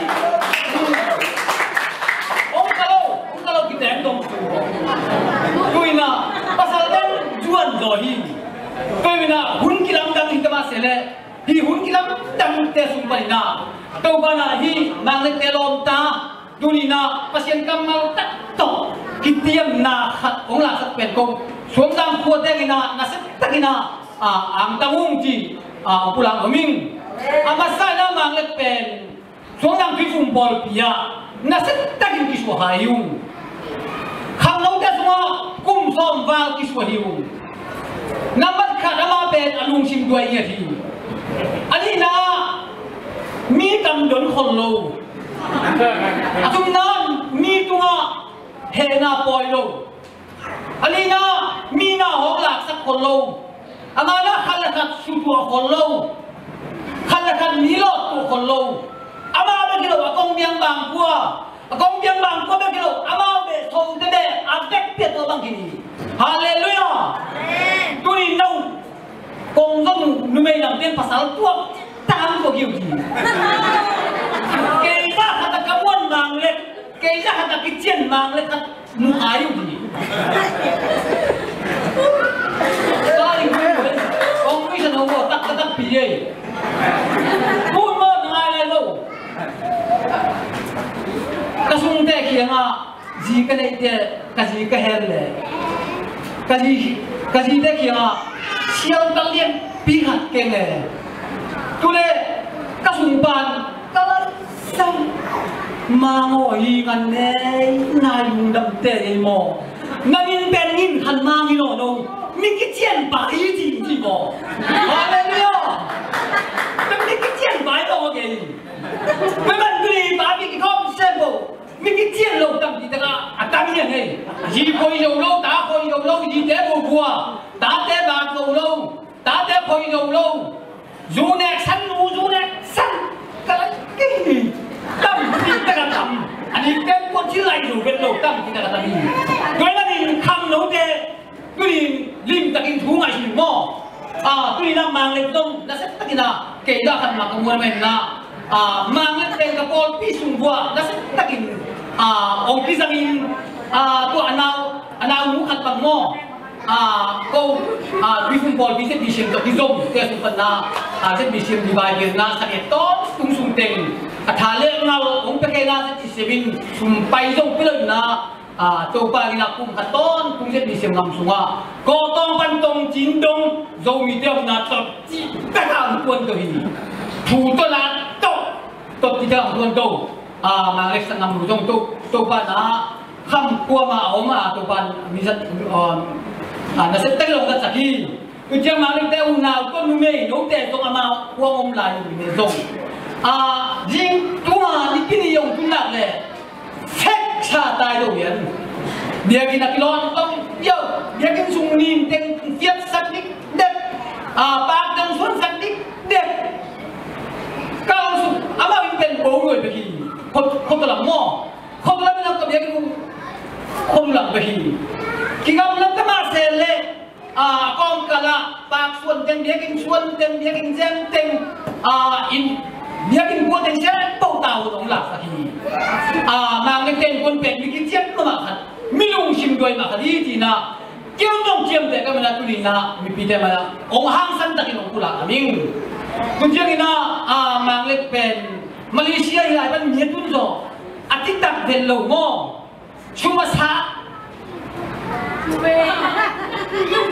Ong ka lo, ong ka lo kiteng dong. Tuina, pasal dang zuan zaw hi. Tuina, hun kilamdang hi ta mah se leh, hi hun kilamdangte sung panina, Topa na hi, Mang Lek te lawmta, tunina, Pasian kammal tak tawh kitiamna khat hong laksak pen ko, Suangzang khua tengina, nasia takina, a, angtang ung ci, a, pulang oming. A masa ina Mang Lek pen Suangzang Tuifung pawlpi ah nasia takin kisuah hi ung. Khangnote sungah kum sawm val kisuah hi ung. Nambat khat amah pen a lungsim duai ngiat hi. A nihna ah mi kam don khol lo. A thumna ah mi tungah hehna pawi lo. A lina, mi na hong laksak khol lo. A ngana khat le khat sutuah khol lo. Khat le khat mi lawhtuah khol lo. Amah bek hi lo, a kong biang bangkua, a kong biang bangkua bek hi lo, amau beh, sote beh a bek piat tua bang kini. Halleluiah. Tuni no kong zong numei lamte pasal tuak tang ko kiu ti. Kei za khat a ka muan Mang Lek, kei za khat a kician Mang Lek khat mu ai uh hi. Ka ring ring ring. Kong ring san ho tak tak pi ei. Pun mo ngai lai lo. Ka sungte kiangah zi ka neihte, ka zi ka hel le ka zi, ka zite kiangah sialtal lianpi khat keng le tu le ka sungpan ka laisang mangaw hi ngan nei nai lungdamte ei maw? Nangin pen ngin khan mangin aw no mi kician pai hi ci ci maw? Halleluiah. Nang mi kician pai lo a gei. Maiman tuni papi kikhawm sem bo. Mi kician lo tampi taka a tam hi a ngei. Zi khoi zo lo, ta khoi zo lo, zite bubua, tate bak zo lo, tate khoi zo lo. Zu nek san, nu zu nek san. Ka la kei tampi taka tam. A nih pen kuan ci lai zo vet lo tampi taka tam hi. Tua hi la nin kham lote Tuni limtakin thu ngaihsun maw? Ah, tuni na Manglek zong nasia takin ah kei dah khat mah ka muan mah in ah, ah, Manglek pen ka pawlpi sung vua nasia takin, ah, ong kizangin, ah, tua a nau, a nau nu khat bang maw? Ah, ko, ah, Tuiphum pawlpi Z B C M tawh kizom te sung pan na, ah, Z B C M revival na sa et tawntung sung teng a tha le ngal ong pia kei na Z B C M in sum pai zong pia lo in ah, Ah, Topa in ah kum khat tawntung Z B C M gam sungah Kawtawng pan Tongcing dong Zomite omna tot cih takah ang tuan to hi. Thu tawh la tawh tot cih takah ang tuan to. Ah, Manglek sanggam lu zong to, Topa na kham kuamah a om a, Topa mizat, ah, ah, nasia tak lo ka sak hi. Tua ciang Manglekte unau tawh numei note zong amau kuang om lai uh numei zong. Ah, zing tunga nipi ni yong tun lak le fek sa tai lo hian. Biakinn a kilawn tong yo, biakinn sung nin teng fiat sak dik dek. Ah, pak teng suan sak dik dek. Kal suk amau in pen bo nuai bek hi. Khot, khot lam maw? Khot lam in a ka biakinn khot lam bek hi. Kigam lam ka mah se le. Ah, kawngkal ah pak suan teng, biakinn suan teng, biakinn zem teng, ah, in, biakinn pua teng sian po ta hun ong laksak hi. Ah, Manglek teng kun pek mi kician lo mah khat, mi lungsim duai mah khat hi ci na. Kiang dong ciamteh ka mah na tuni na mipite mah na ong hangsan takin ong pulak a ming. Tun ciangin ah, ah, Manglek pen Malaysia hi lai pan mi a tun zaw a tiktak ven lo maw? Sum a sak.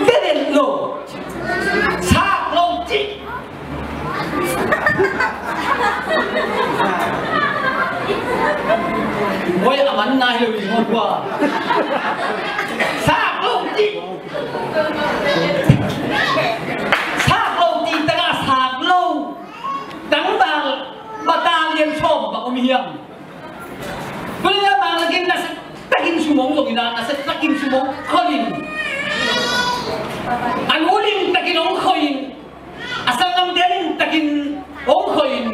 Ven lo. Sak lo cih. Oi, a man nai lo i ngawt ua. Sak lo cih. Sak lo cih, tangah sak lo. Tangbal battalion sawm bang om hiam? Tuni a Manglek in nasia takin sum ong zongin ah, nasia takin sum ong khol in. A nu limtakin ong khoi in. A sanggamte limtakin ong khoi in.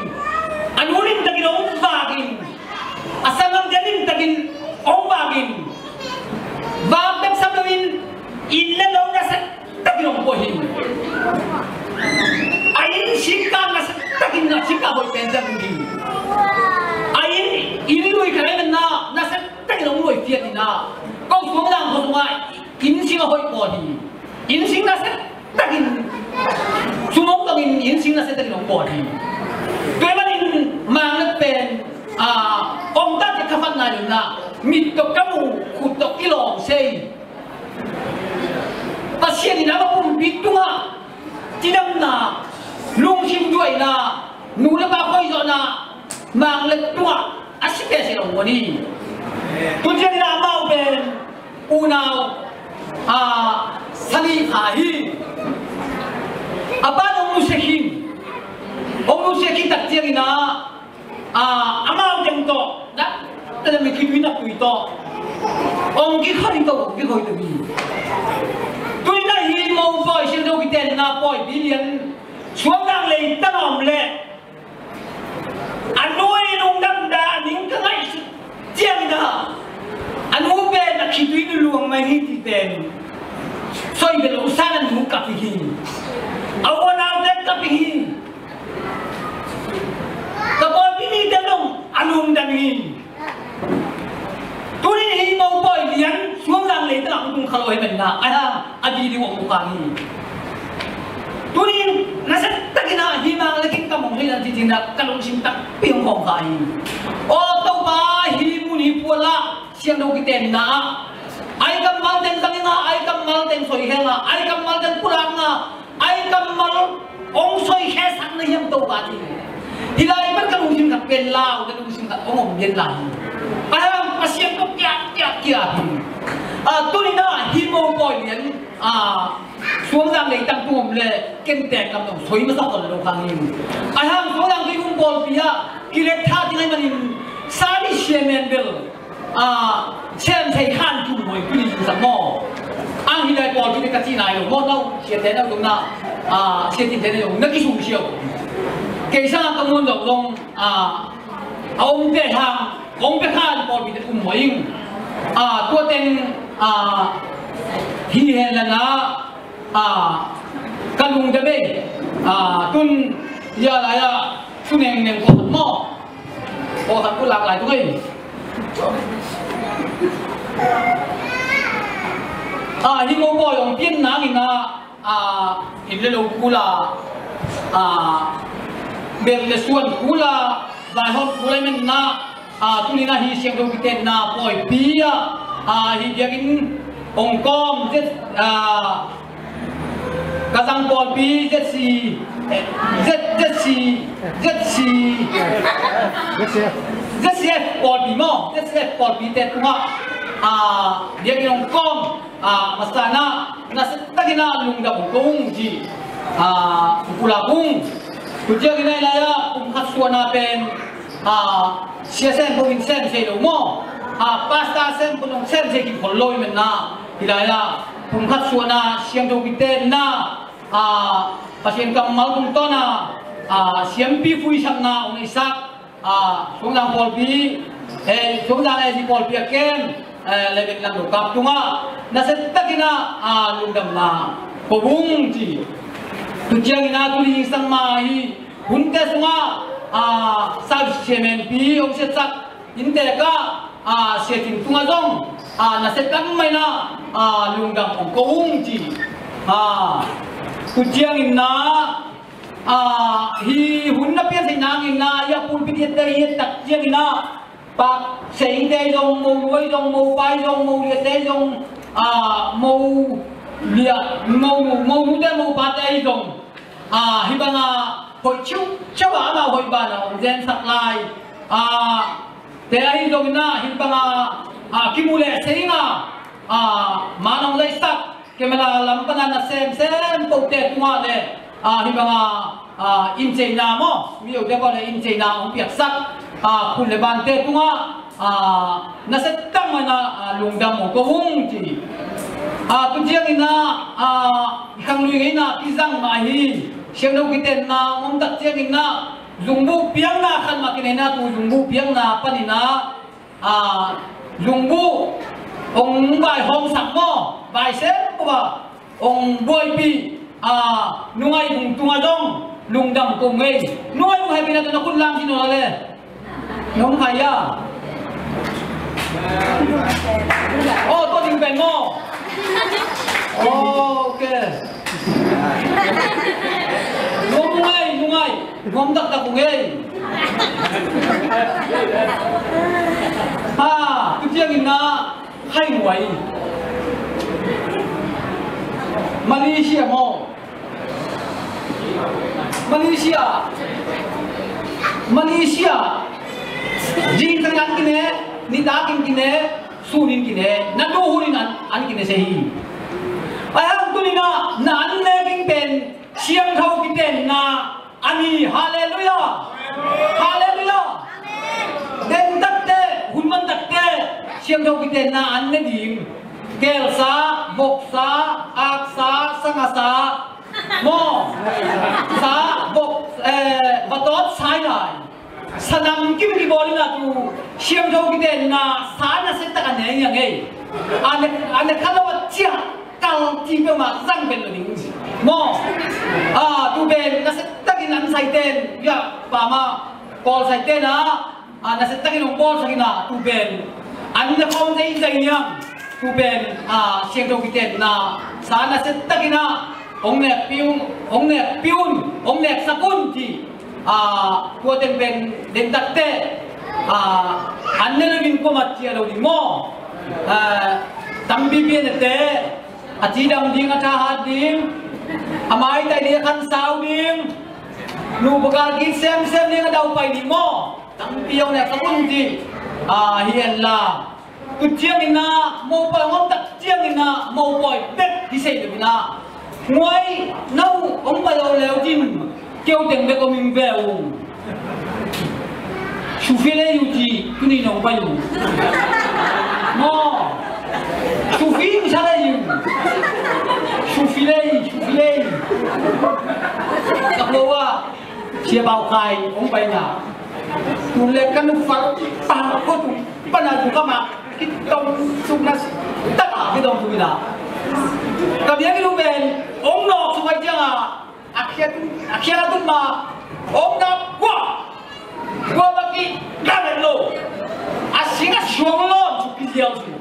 A nu limtakin ong vak in. A sanggamte limtakin ong vak in. Vak bek sam lo in, inn le lo nasia takin ong pua hi. A inn singkang nasia takin a singkang hoih pen zang hi. A inn, inn lui khat ahih manin ah nasia takin ong lui fiat in ah, ko Suangzang khua sungah inn sing a hoih pawl hi. Inn sing nasia takin sum ong zongin inn sing nasia takin ong pawl hi. Tua ahih manin Manglek pen, ah, om ta ci kha phat nai lo in ah, mit tawh ka mu, khut tawh kilawm sei. Pasian in a va pumpi tungah cidamna, lungsim duaina, nu le pa khoihzawhna, Manglek tungah a si peuh si lo uh a ni. Tun ciangin amau pen unau, ah, sani kha hi. A pa in ong nusia khin, ong nusia khin tak ciangin ah, ah, amau teng tawh, na, na mi khitui na tui tawh ong kikhoi to, ong kikhoi to hi. Tuni na hi mo pawi sil do kiten na pawi bilian Suangzang lei tang om le a nu i lungdam da a ning ka ngaihsut ciang da a nu pen a khitui nu luang mai hi ti pen soi bel lo san a nu kap hi. A unaute kap hi. Ka pawlpi mite zong a lungdam hi. Tuni hi mo pawi lian Suangzang lei tangah hong tung kha lo hi pen na, a, a di di hong tung kha hi. Tuni nasia takin ah hi Manglek in ka mong hi na ti ti na ka lungsim takpi hong khawng kha hi. Aw Topa hi Tuni puala siangtho kitenna ah ai kammal teng zangin ah, ai kammal teng soikhel ah, ai kammal teng pulakna, ai kammal hong soikhelsakna hiam to ka ti. Hih lai pan ka lungsim khat pen lau, ka lungsim khat hong om gen lai. Ai hang Pasian ko kia kia kia hi. Ah, tuni na hi mo poi lian. Ah, Suangzang leitang tung om le ken tek kam dong soi masa kon lo kang in. Ai hang Suangzang tui kum pawlpi ah kilet tha ti ngai manin sani siamen bel, ah, sem sei khan tung hoi tuni sak maw. Ang hi lai pawlpi te ka ci nai lo maw, nau siate nau tung na, ah, siatin te nau na kisung siau. Kei sang ka mun lo dong, ah, a om te hang kong pe khan pawlpi te um hoi ing. Ah, tua teng, ah, hi hen la na, ah, ka lungdam e. Ah, tun ya lai ah tu neng neng ko khat maw. Ko khat ko lak lai tu kei. Ah, hi mo ko yong pian nang in ah, ah, inn le lo kul a, ah, bel le suan kul a, vaihawm kul a i men na, ah, tuni na hi siangtho kitenna pawipi ah, ah, hi biakinn hong kawm zet, ah, ka zang pawlpi Z C, eh, Z, Z C, Z C, Z C F pawlpi maw, Z C F pawlpi te tungah, ah, biakinn hong kawm, ah, masa na, nasia takin ah lungdam ko ung ci. Ah, pulak ung. Tu ciangin ah hi lai ah kum khat suahna pen, ah, sia sem ko in sem sei lo maw. Ah, pastor sem ko in sem sei kik khol lo i men na. Hi lai ah kum khat suahna siangtho kitenna, ah, Pasian kammal tungtawn a, ah, siampi fuisakna hong neisak, ah, Suangzang pawlpi, eh, Suangzang A Z pawlpi a kem, eh, le bek lang lo kap tungah nasia takin ah, ah, lungdamna ko ung ci. Tu ciangin ah tuni sang ma hi hunte sungah, ah, sau siamenpi hong siatsak innte ka, ah, siatin tungah zong, ah, nasia tak mai na, ah, lungdam hong ko ung ci. Ah, tu ciangin na, ah, hi hun na pian thei nangin na, ya pulpit i et tak ciangin na, pak seingte zong, mo luai zong, mo pai zong, mo liate zong, ah, mo lia, mo nu, mo nute, mo pate zong, ah, hi banga hoih ciu ciu a ama hoih bana hong zensak lai. Ah, te ahi zongin ah hi banga, ah, kimu leh sei inga, ah, man hong laisak, camera lam pana na semsem pote tungah le, ah, hi banga, ah, inceina maw, mi ote pau le inceina hong piaksak, ah, khut le bante tungah, ah, nasia tak mai na, ah, lungdam hong ko ung ci. Ah, tu ciangin ah, ah, khanglui ngeina kizang mah hi. Siangtho kitenna hong om tak ciangin ah zungbuh piakna khat mah kinei na, tu zungbuh piakna panin ah, ah, zungbuh hong vaihawmsak maw, vaisem ko a hong buaipih, ah, Nungai Bung tungah zong lungdam ko ung ei. Nungai Bung haipihna tawh na khut lam ci nawn la le. Nong khai a. Oh, tua ding pen maw. Oh, ok. Nungai, Nungai. Nuam taktak ung ei. Ha, tu ciangin na, Khai Nguai. Malaysia maw. Malaysia. Malaysia. Zing tang an kine, nitak in kine, sun in kine, na tu hun in an, an kine se hi. Ai hang tuni na, na an le ging pen, siangtho kitenna, a ni, halleluiah! Halleluiah! Den takte, hun man takte, siangtho kitenna an ne ding. Kelsa, voksa, aksa, sangasa, maw. Sa, vok, eh, vatawt sai lai. Sanam kim kibawl in a tu, siangtho kitenna, sa nasia tak a ne ngiang ei. A ne, a ne kha lo a ciah. Kal ti peuhmah zang pen lo ding. Maw. Ah, tu pen nasia takin an saiten, ya, pama, Paul saiten ah, ah, nasia takin hong bawlsak in ah, tu pen an na khawm zai zai niam. Tu pen, ah, siangtho kitenna, sa nasia takin ah hong nekpih un, hong nekpih un, hong neksak un ci. Ah, tua teng pen den takte, Ah, an ne lo ding kuamah ciah lo ding maw? Ah, tampipi a nete, a cidam ding, a thahat ding, a maitai ding, a khansau ding, nu pakal kik semsem ding, a daupai ding maw? Tampi hong ne ka mun ci. Ah, hi en la. Tu ciangin ah mopawi hong om tak ciangin ah mopawi bek hi sei lo in ah, nguai, no hong pai lo leu cin, keu teng bek om ing ve ung. Sufi lei uh ci, tuni nong pai uh. Maw. Sufi uh sa lei uh. Sufi lei, sufi lei. Ka ko ah. Sia Pau Khai hong paina. Tun le ka nu fal pa ko tu pana tu ka ma kitong suk na taka kitong tu ina. Ka bia ki lu ben hong nok suk ai ciang a, a khia tu, a khia tu ma hong na kua kua ba ki ga lo. A sing a suang lo suk ki ziau suk.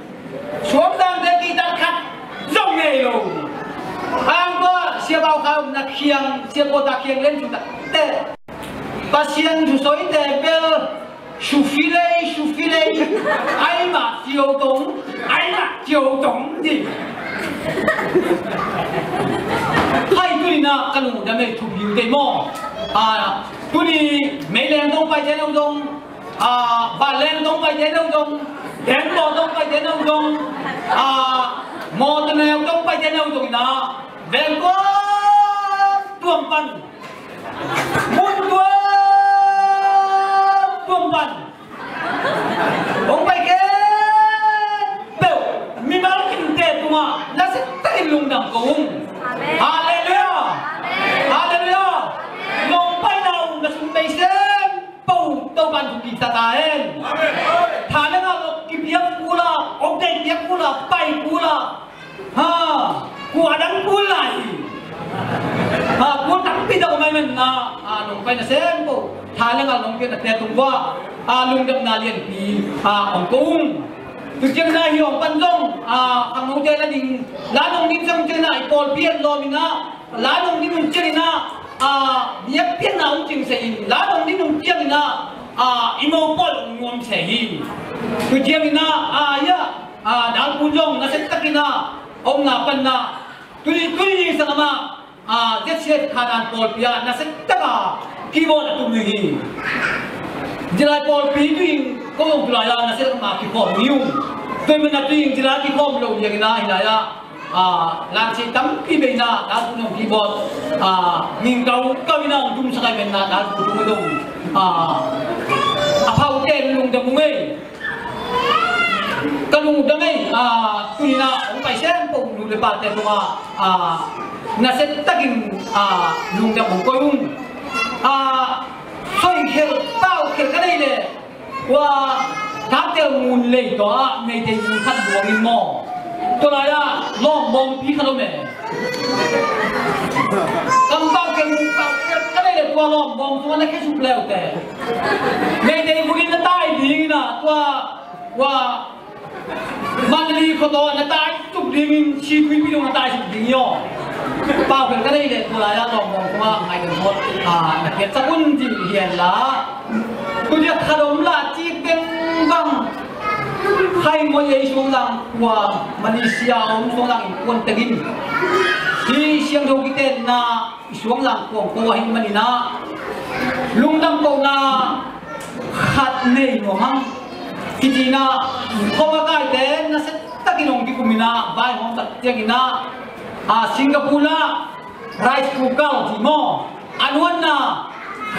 Suang dang te ki dang khat zong ngei lo. Ang ko Sia Pau Khai na khiang, Sia Pau ta khiang len tu ta te. Pasian thu soi te bel sufi lei, sufi lei. Ai ma ciau tong, ai ma ciau tong di. Hai tuni na ka lungdam ei thu biu te maw. Ah, tuni mei leng tong pai te no dong. Ah, vanleng tong paite no zong, dengbaw tong paite no zong, ah, mawtaw neu tong paite no zong ina, vengkuan tuam pan, mun tuam tuam pan hong pai khempeuh mimal kimte tungah nasia takin lungdam ko ung. Amen. Halleluiah. Amen. Halleluiah. Amen. Nong paina uh na sung bei sem po Topa'n thu kisa ta hen. Amen. Tha le ngal lo kipiak kul a, update piak kul a, pai kul a. Ha, kua dang kul lai. Ha, kua tampi dang mai men na, a, nong paina sem po. Tha le ngal nong piak na te tung bua, a, lungdamna lianpi, a, ong ko ung. Tu ciang na hi ong pan zong, a, khangnote la ding, la nong ding zong ciang na i pawlpi en lawm ina, la nong ding un ciang ina, a, biakpiakna ong cing se in, la nong ding un ciang ina, a, i mopawl ong nuam se hi. Tu ciang ina, a, ia, a, dalpun zong nasia takin a, ong na pan na, tuni, tuni sang ama, a, Z C F Khanan pawlpi ah nasia taka keyboard a tum hi. Zilai pawlpi tu in ko zong tulai a nasia taka kikhawm hi ung. Tua man a tu in zilai kikhawm lo ding ina hi lai a, a, langsi tampi bei na dalpun zong keyboard, a, ning kau kau ina ong tum sakai men na dalpun tum zong, a, a phau ten lungdam ung ei. Ka lungdam ei, a, tuni na ong pai sem po nu le pate tungah, a, nasia takin, a, lungdam ong ko ung. A, soi khel, pau khel ka nei le, ua, Taktel ngun lei tawh a, Meitei ngun khat buang in maw. Tua lai a, lawm bawngpi khat om e. Kam pau khel ngun pau khel ka nei le tua lawm bawng tungah na khesuk leute. Meitei ngun in na tai ding ina, tua, ua, Mandalay khuataw na tai tuk dingin, Situipi dong na tai tuk ding hi aw. Pau khel ka nei le, tua lai a lawm bawng tungah ngai kan buat, a, na khiat sak un ci hi en la. Tu dia khat om la ci teng bang. Khai mo ei suang lang kua, Malaysia om suang lang in kuan tengin. Hi siangtho kitenna, i suang lang kuang ko ahih manin ah, lungdam kohna khat nei nuam hang. Hih ci-in ah, khuavakaite nasia takin hong kikum in ah, vaihawm tak ciangin ah, a, Singapore ah rice cooker ci maw, a nuanna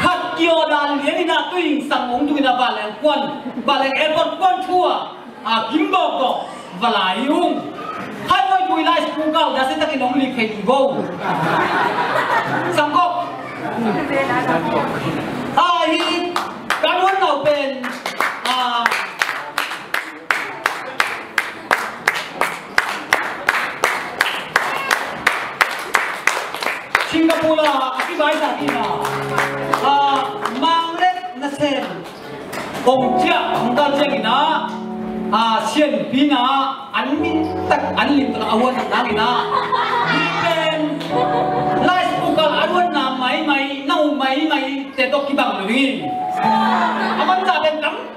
khat ki-order lian in ah, tu-in sang hong tung in ah, vanleng kuan, vanleng airport kuan thu ah, a, kimbawk tawh va lai hi ung. Khai moi tui lai school kau nasia takin hong lik thei ding vo. Sangkop. A, hi ka nuan nau pen, a, Singapore ah a kibai sa kina, a, Mang le Nasem hong ciah, hong kal ciangin ah, a, sianpi in ah, an min tak, an lim tak a huan tak nangin ah, hih pen lai school kal a huanna maimai, na uh maimai te tawh kibang lo hi. A man ta pen tam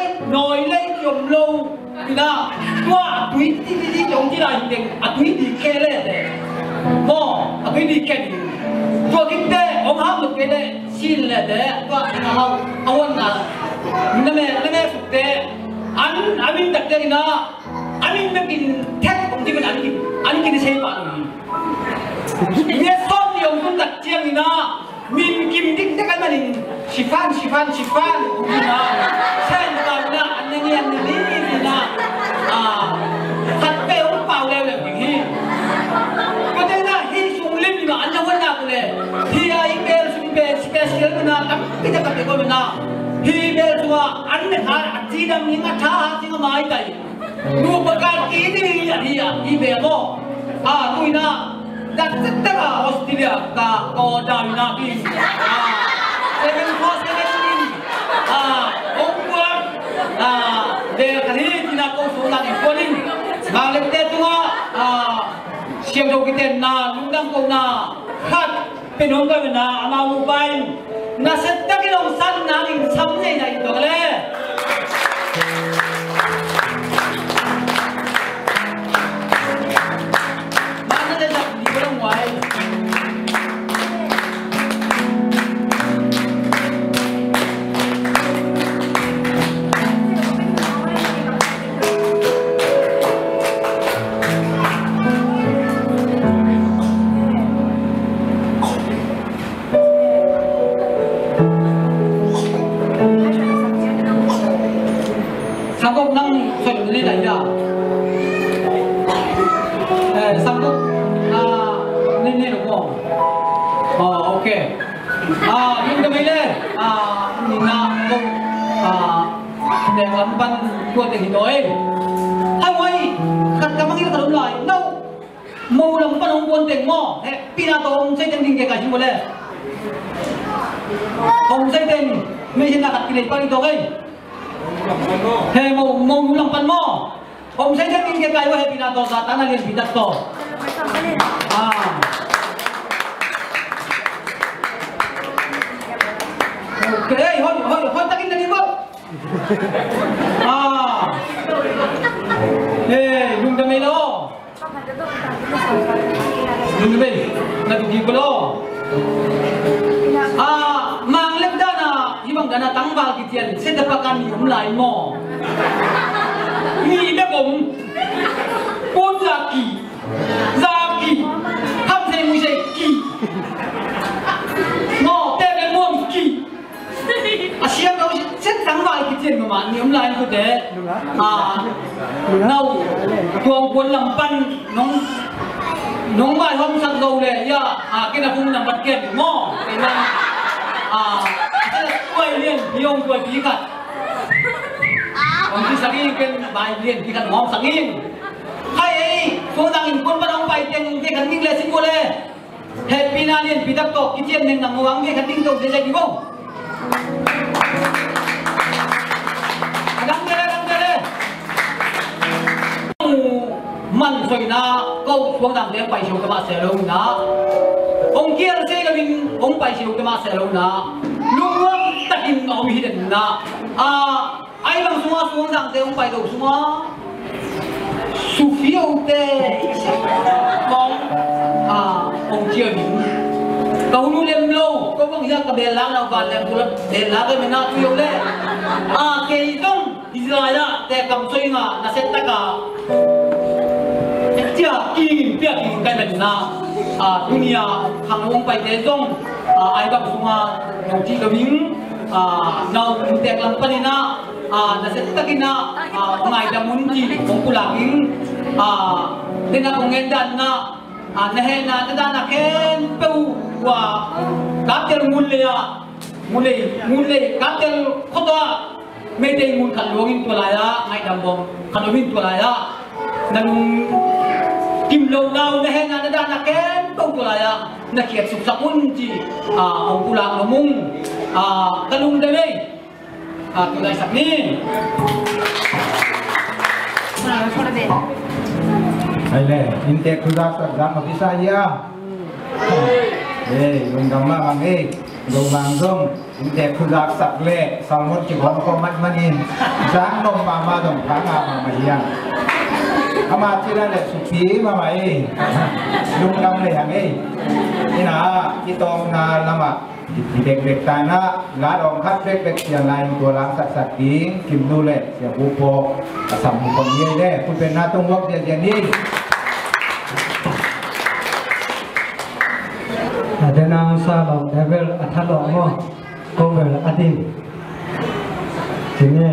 lei, nawi lei, kiom lo. Ina, tua a tui ti ti ti kiom ti lai hi teng, a tui di ke le te. Mo, a tui di ke di. Tua kinte, om ham lo ke le, sin le te, tua ina hau, a wan na. Na me, na me suk te. An, a min tak te ina, a min me kin thek, om ti men an kin, an kin sei pa lo. Nge sawm ni om tun tak ciang ina, min kim dik dik a manin, sifan, sifan, sifan, ina, sen ta ina, an na ni, an na ni, ina, a, khat pe om pau leu leu ding hi. Ko te ina, hi sung lim ina, an na wan na ku le, hi a i bel sung pe, special ina, tam pi ta ka pe ko ina, hi bel sung a, an na ha, a ti dam ni nga tha, a ti nga mai tai. Nupa ka ki ni a hi a, hi be mo. A, tu ina, dak tek tek a Australia ka, ko da ina ki. A, seven four seven in. A, ong kuat. A, be ka ni ina ko su na ni ko ni. Ba le te tu a, a, siam do ki ten na, lungdam ko na. Khat. Pen hong kai na amau nupa in nasia takin hong san nangin sam nei na i tuak le. Masa le sak ni ko lang wai. Sangkop nang soi ni na ya. Eh, sangkop, ah, ni ni lo mo. Oh, okay. Ah, yung kamay le. Ah, ni na ko. Ah, ne lampan ko te hinoy. Hai wai, kat kamang ila kalum lai. No. Mo lam pan hong kuan teng maw? He, pina tawh hong sai teng ding ke kai sim ko le. Hong sai teng, mei sin na khat kilei pan i tawh kei. He, mo, mo lam pan maw? Hong sai teng ding ke kai wa he pina tawh sa ta na lian pi tak tawh. Ah. Okay, hoi, hoi, hoi takin na ni maw? Ah. He, lungdam ei lo. Lungdam ei, na tu ki ko lo. Ah, mang lep dana, hi bang dana tangval kician, seta pakan ni om lai maw. Ni bek om. Pun zaki, zaki, ham sei mui sei ki. Maw, te bek muam ki. A siang lo, siang tangval kician mahmah ni om lai ko te. Ah, nau, tuang kuan lam pan nong, nong vai hom sak zo le, ya, ah, kena kung nambat kem maw. Kena, ah, vai lian, pi hong vai pi khat. Hong pi sak ing ken vai lian, pi khat hong sak ing. Hai ei, kung dang in kuan pan hong pai teng, pi khat ning le sing ko le. Hehpihna lianpi tak tawh kician neng nang muang ve khat ding to zia zia ding o. A dang dele, a dang dele. Man soina ko suang dang dele pai siu ka mah sia lo na. Ong kial se ka min ong pai siu ka mah sia lo na. Lungnuam takin a om hi den na. A Ai bang sunga suang dangte hong pai lo sunga. Sufiote. Kong. Ah, hong cia ding. Ka hulu lem lo. Ko bang hiak ka bel lang na van lem kula bel lang ka mena tu yo le. Ah, kei zong Israel te kam soi nga na set taka. Cia king pia king kai mena. Ah, dunia hang hong pai te zong. Ah, ai bang sunga hong ci lo ding. Ah, nau tek lam panina. Ah, na set takina, ah, ngaidam un ci, kong pulak ing, ah, tena kong ngen dan na, ah, na hehna, na dana khempeuh ua, kaptel ngun lei ah, ngun lei, ngun lei, kaptel khot ah, Meitei ngun khat luang in tua lai ah, ngaidam bawm khat om in tua lai ah, na nung kim lo nau, na hehna, na dana khempeuh Tua lai-ah na khiat suksak un ci, a, hong pulak nuam ung, a, ka lungdam ei. A, tu laisak ni. Ai le, inntek thu zaksak zang a bisa ia. Ei, lungdam mahmah ei. Lungdam zong. Inntek thu zaksak le salmon kibawm khawm matmat in zang nop mahmah zong pha ngah mahmah hi hang. Ama cih leh supi mahmah ei. Lungdam le hang ei. Ina, i tawpna lamah i bekbek ta in ah, la dawng khat bekbek sian lai in tua langsaksak ding Kim Nu le Sia Bu Pawk a sam mu pon ni ei le, khutbetna tung vuak ziahziah ni. A dena sa lawm, level a that lawm maw? Kong bel a din. Sing e.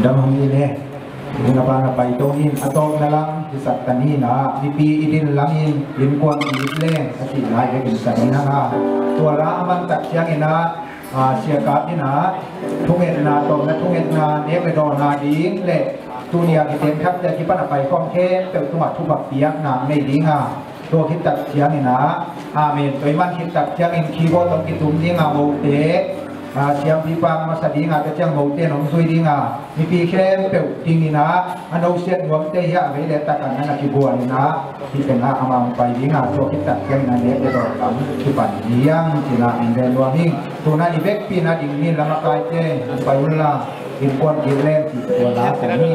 Dam hong hi le. Hun a ban a pai to in a tawpna lam hi sak ta ni in ah, mipi i din lam in innkuan i it leng a cih lai bek in sa ni hang a. Tua la a man tak ciangin ah, a, Sia Kap in ah thungetna, tawpna thungetna nek le dawn a ding le tuni a kiteemkhakte a kipan a pai khawm khempeuh tungah thupha piakna nei ding a. Tua khit tak ciangin ah, amen. Tua i man khit tak ciangin keyboard hong kitum ding a, mote, a, siampipa masa ding a, tua ciang mote in hong zui ding a, mipi khempeuh ding in ah, a nusiat nuamte hi a, vei le tak a na kibual in ah, hi teng ah amah hong pai ding a, tua khit tak ciangin ah nek le dawn lam kipan ding ci-in ah inn ven nuam ing. Tu-in ah i vekpi in ah ding ni, lamakaite hong pai un la. Innkuan i it leng cih tua la kong hi.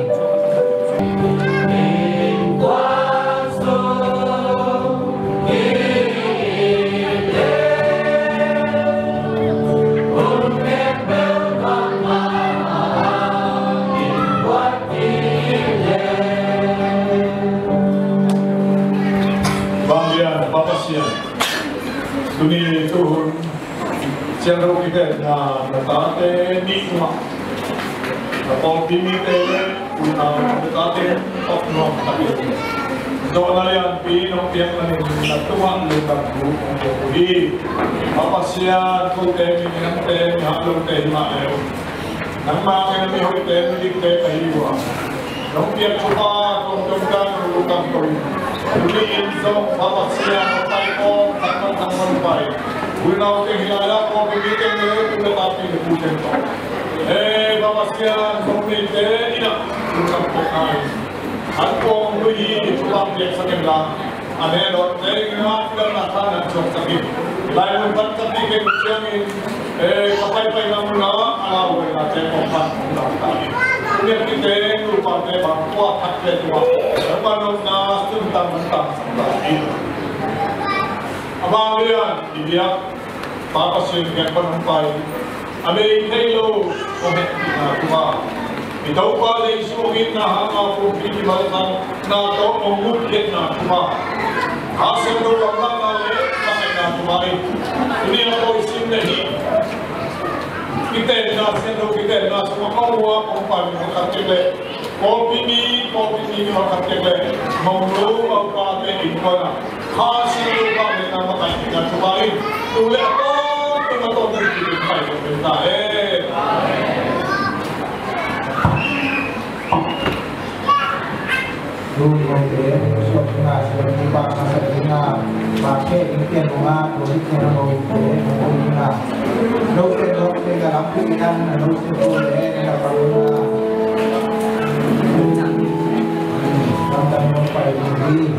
Vanglian Pa Pasian, tuni tuhun Siangtho kitenna na tate nih tungah, na pawlpi mite le unau na tate tawh nuam takin, zawhna lianpi nong piak manin na tungah lungdam thu kong ko uh hi. Pa Pasian, kote mi ngiamte, mi hah lote hi mah leh, nangmah in a mihonte, midikte ka hi uh a, nong piak thupha tuamtuam tawh nong lungdam ko hi. Tuni in zong Pa Pasian, hong pai kawm, thak man thak man pai, unau teng hi lai la, pawlpi mi teng le, tu le takpi le pu teng tawh, e Pa Pasian, zong mite in ah lungdam ko hi. An kong lui hi, thupha piaksak in la, a ne dawh teng in ah, pialna khan an suaksak in, lai mun pan tak ni kei ciangin, e, ka paipaina mun ah a lauhuainate kong pan hong lau ta hi. Tuni a kite nupate bang tua thak le tua, nangmah nopna sum tang man tang sak ta hi. A vanglian i biak Pa Pasian kiang pan hong pai, a bei thei lo hong hehpihna thupha, i Topa Jesu hong itna hanga pumpi kimalsangna tawh hong mutkhiatna thupha, Kha Siangtho lamlahna le thungetna thupha in, tuni a pawi sim le hih kitenna, Siangtho kitenna sungah hong ua hong pan hong khat cik le, pawlpi mi, pawlpi mi, mi hong khat cik le, mong lu, mong pate innkuan ah Kha Siangtho pahtawi na makaihna thupha in, tu le a tawntung a tawntung ci-in pai ko pen ta hen. Amen. Tuni kote suak dingin, siampipa masa dingin, bakte ding pian nungin, tua hi ciangin kote kote dingin, note note na lampi dingin, note kote na lampi dingin.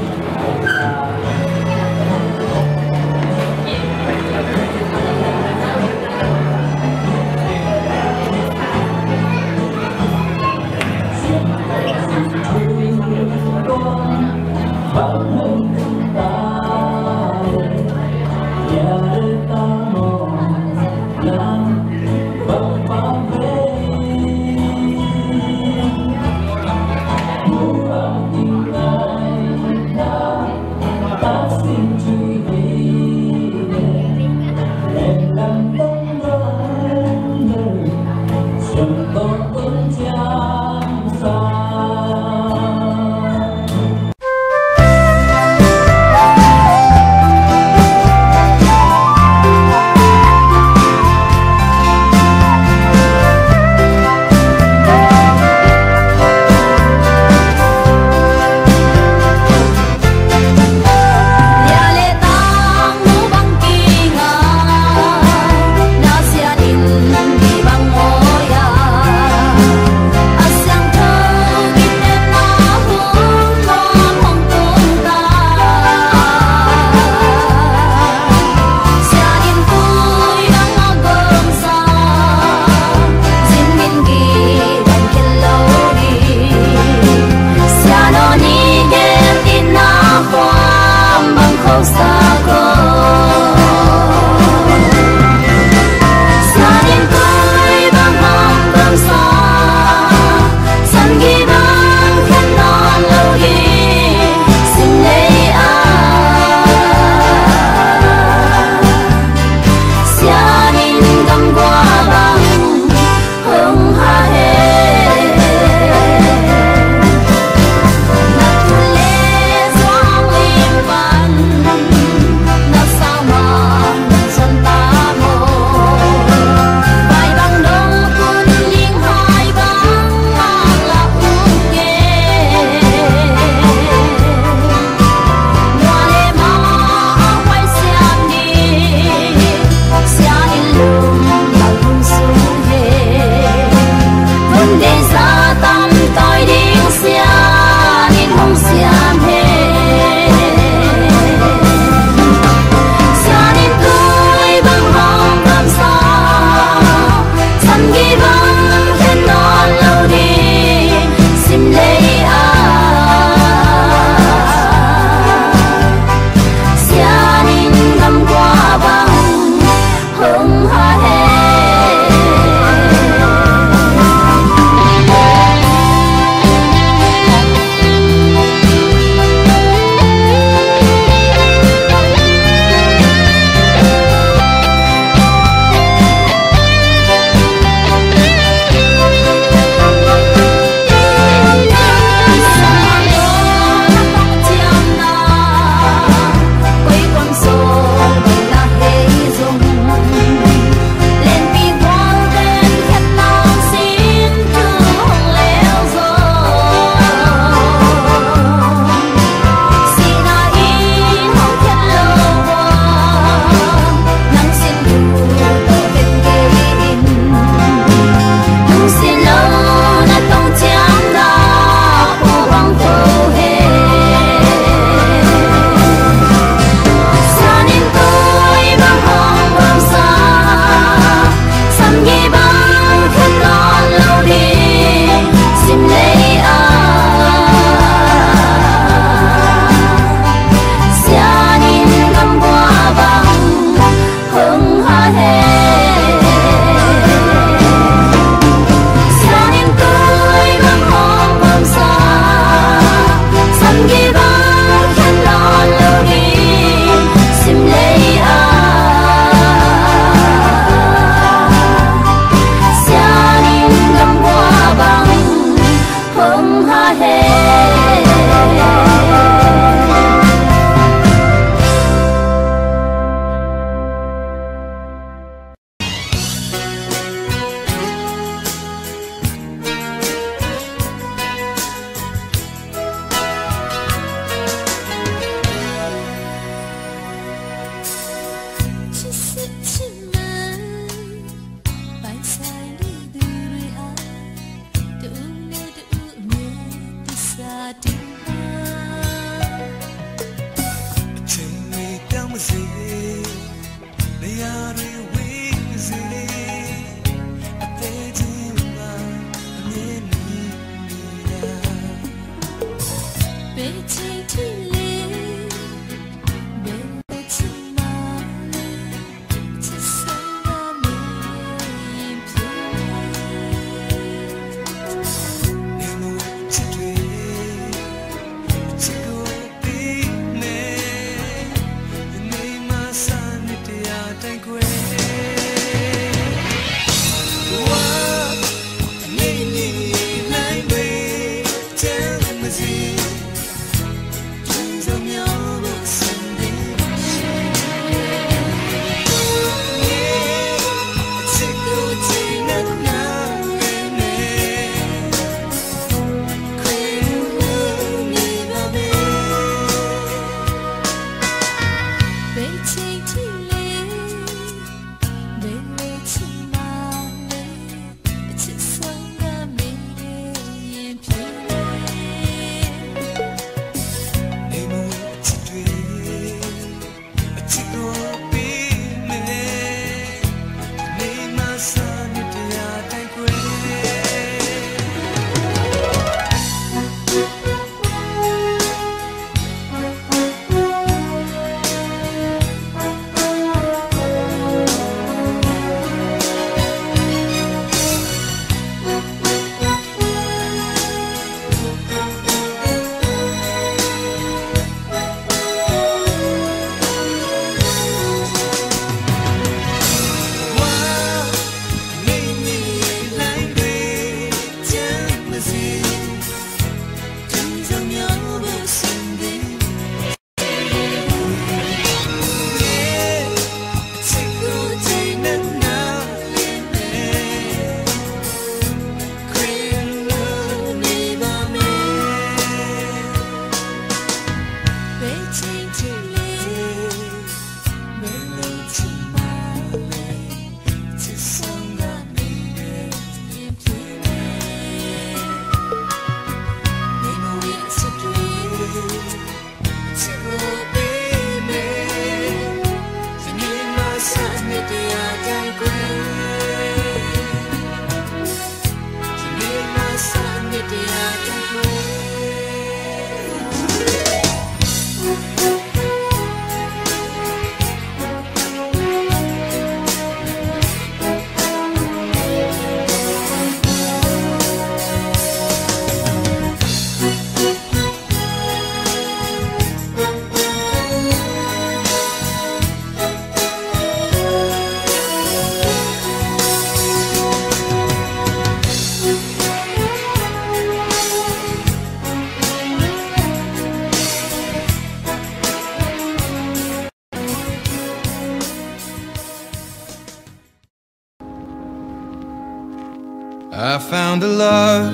I found a love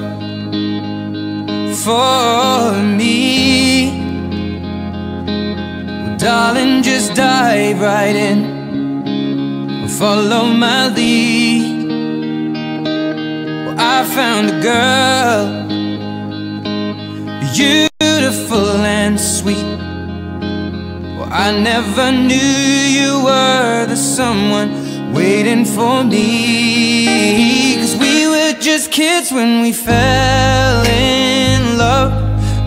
for me. Well, darling, just dive right in and follow my lead. Well, I found a girl, beautiful and sweet. Well, I never knew you were the someone waiting for me. 'Cause we were just kids when we fell in love,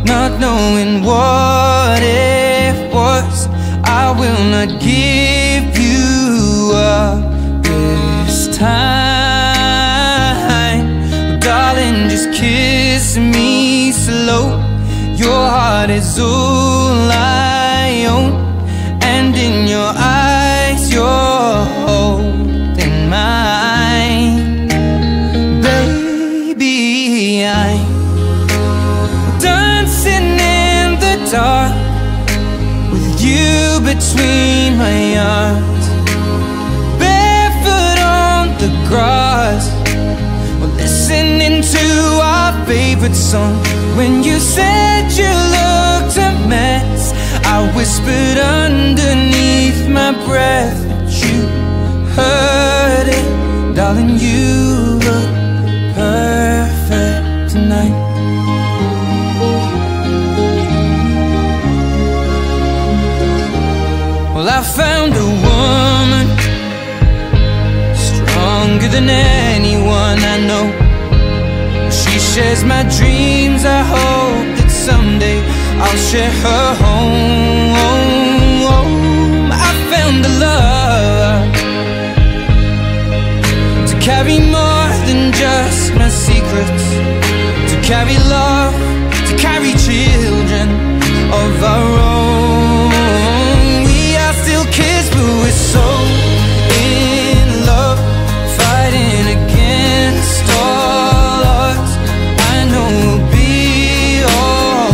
not knowing what it was. I will not give you up this time. Darling, just kiss me slow. Your heart is all I own, and in your eyes you're holding mine. Baby, I'm dancing in the dark with you between my arms, barefoot on the grass. We're listening to our favorite song. When you said you looked a mess, I whispered underneath my breath, but you heard it. Darling, you look perfect tonight. Well, I found a woman stronger than anyone I know. She shares my dreams. I hope that someday I'll share her home. I found a love to carry more than just my secrets, to carry love, to carry children of our own. We are still kids, but we're so in love, fighting against all odds. I know we'll be all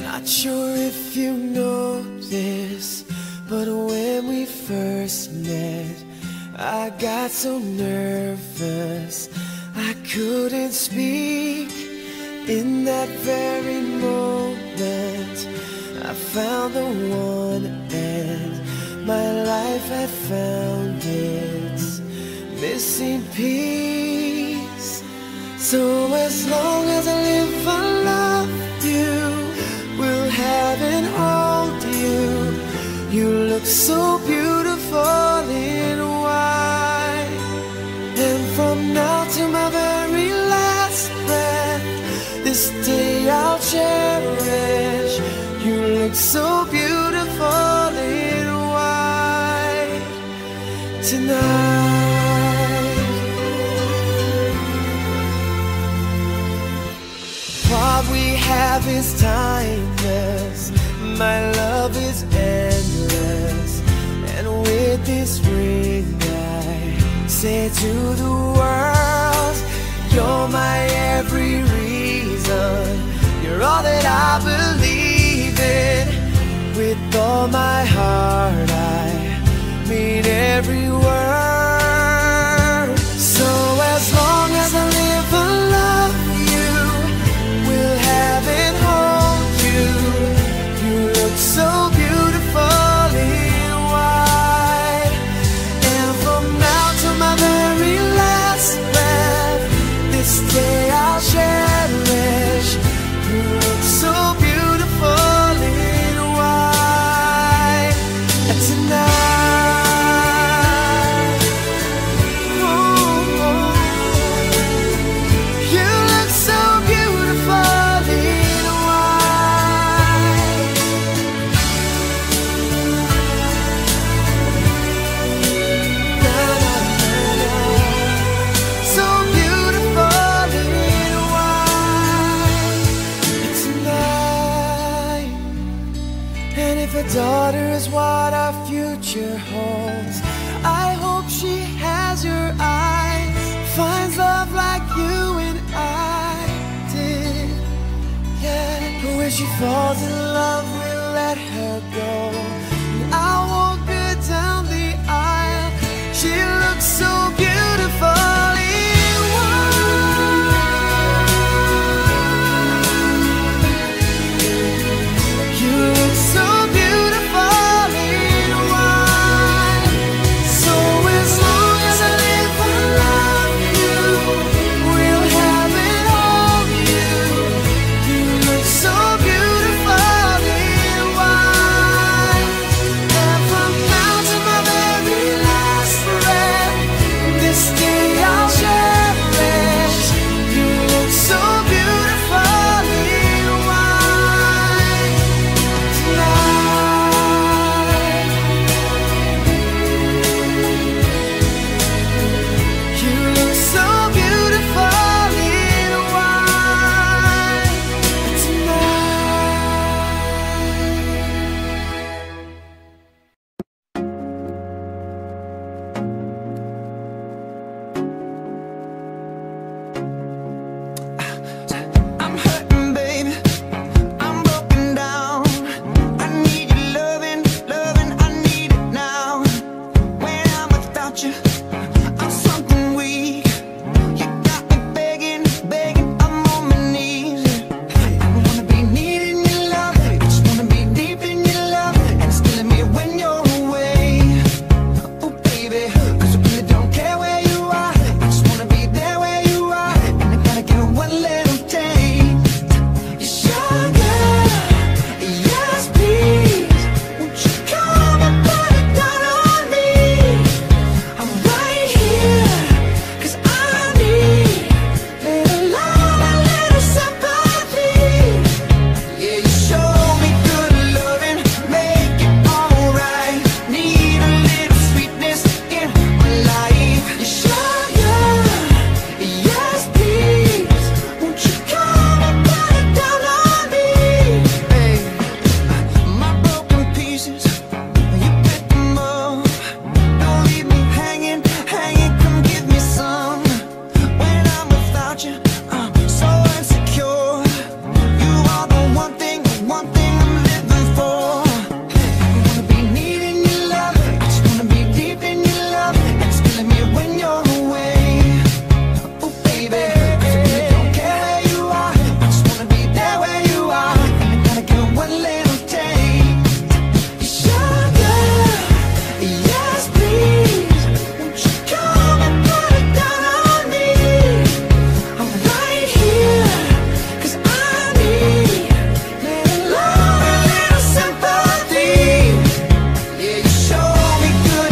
Not sure if you know this, but when we first met, I got so nervous I couldn't speak. In that very moment, I found the one, and my life had found its missing piece. So as long as I live, I love you, will have and hold you. You look so beautiful in white. And from now to my very last breath, this day I'll cherish. You look so beautiful in white tonight. What we have is timeless. My love is endless. And with this ring, I say to the world, you're my every reason. You're all that I believe in. With all my heart, I mean every word. So as long as I live, I love you, will have and hold you. You look so beautiful in white. And from now to my very last breath, this day I'll cherish. You look so beautiful in white tonight. Oh, you look so beautiful in white. So beautiful in white tonight. And if a daughter is what our future holds, I hope she has your eyes, finds love like you and I did. Yeah, when she falls in love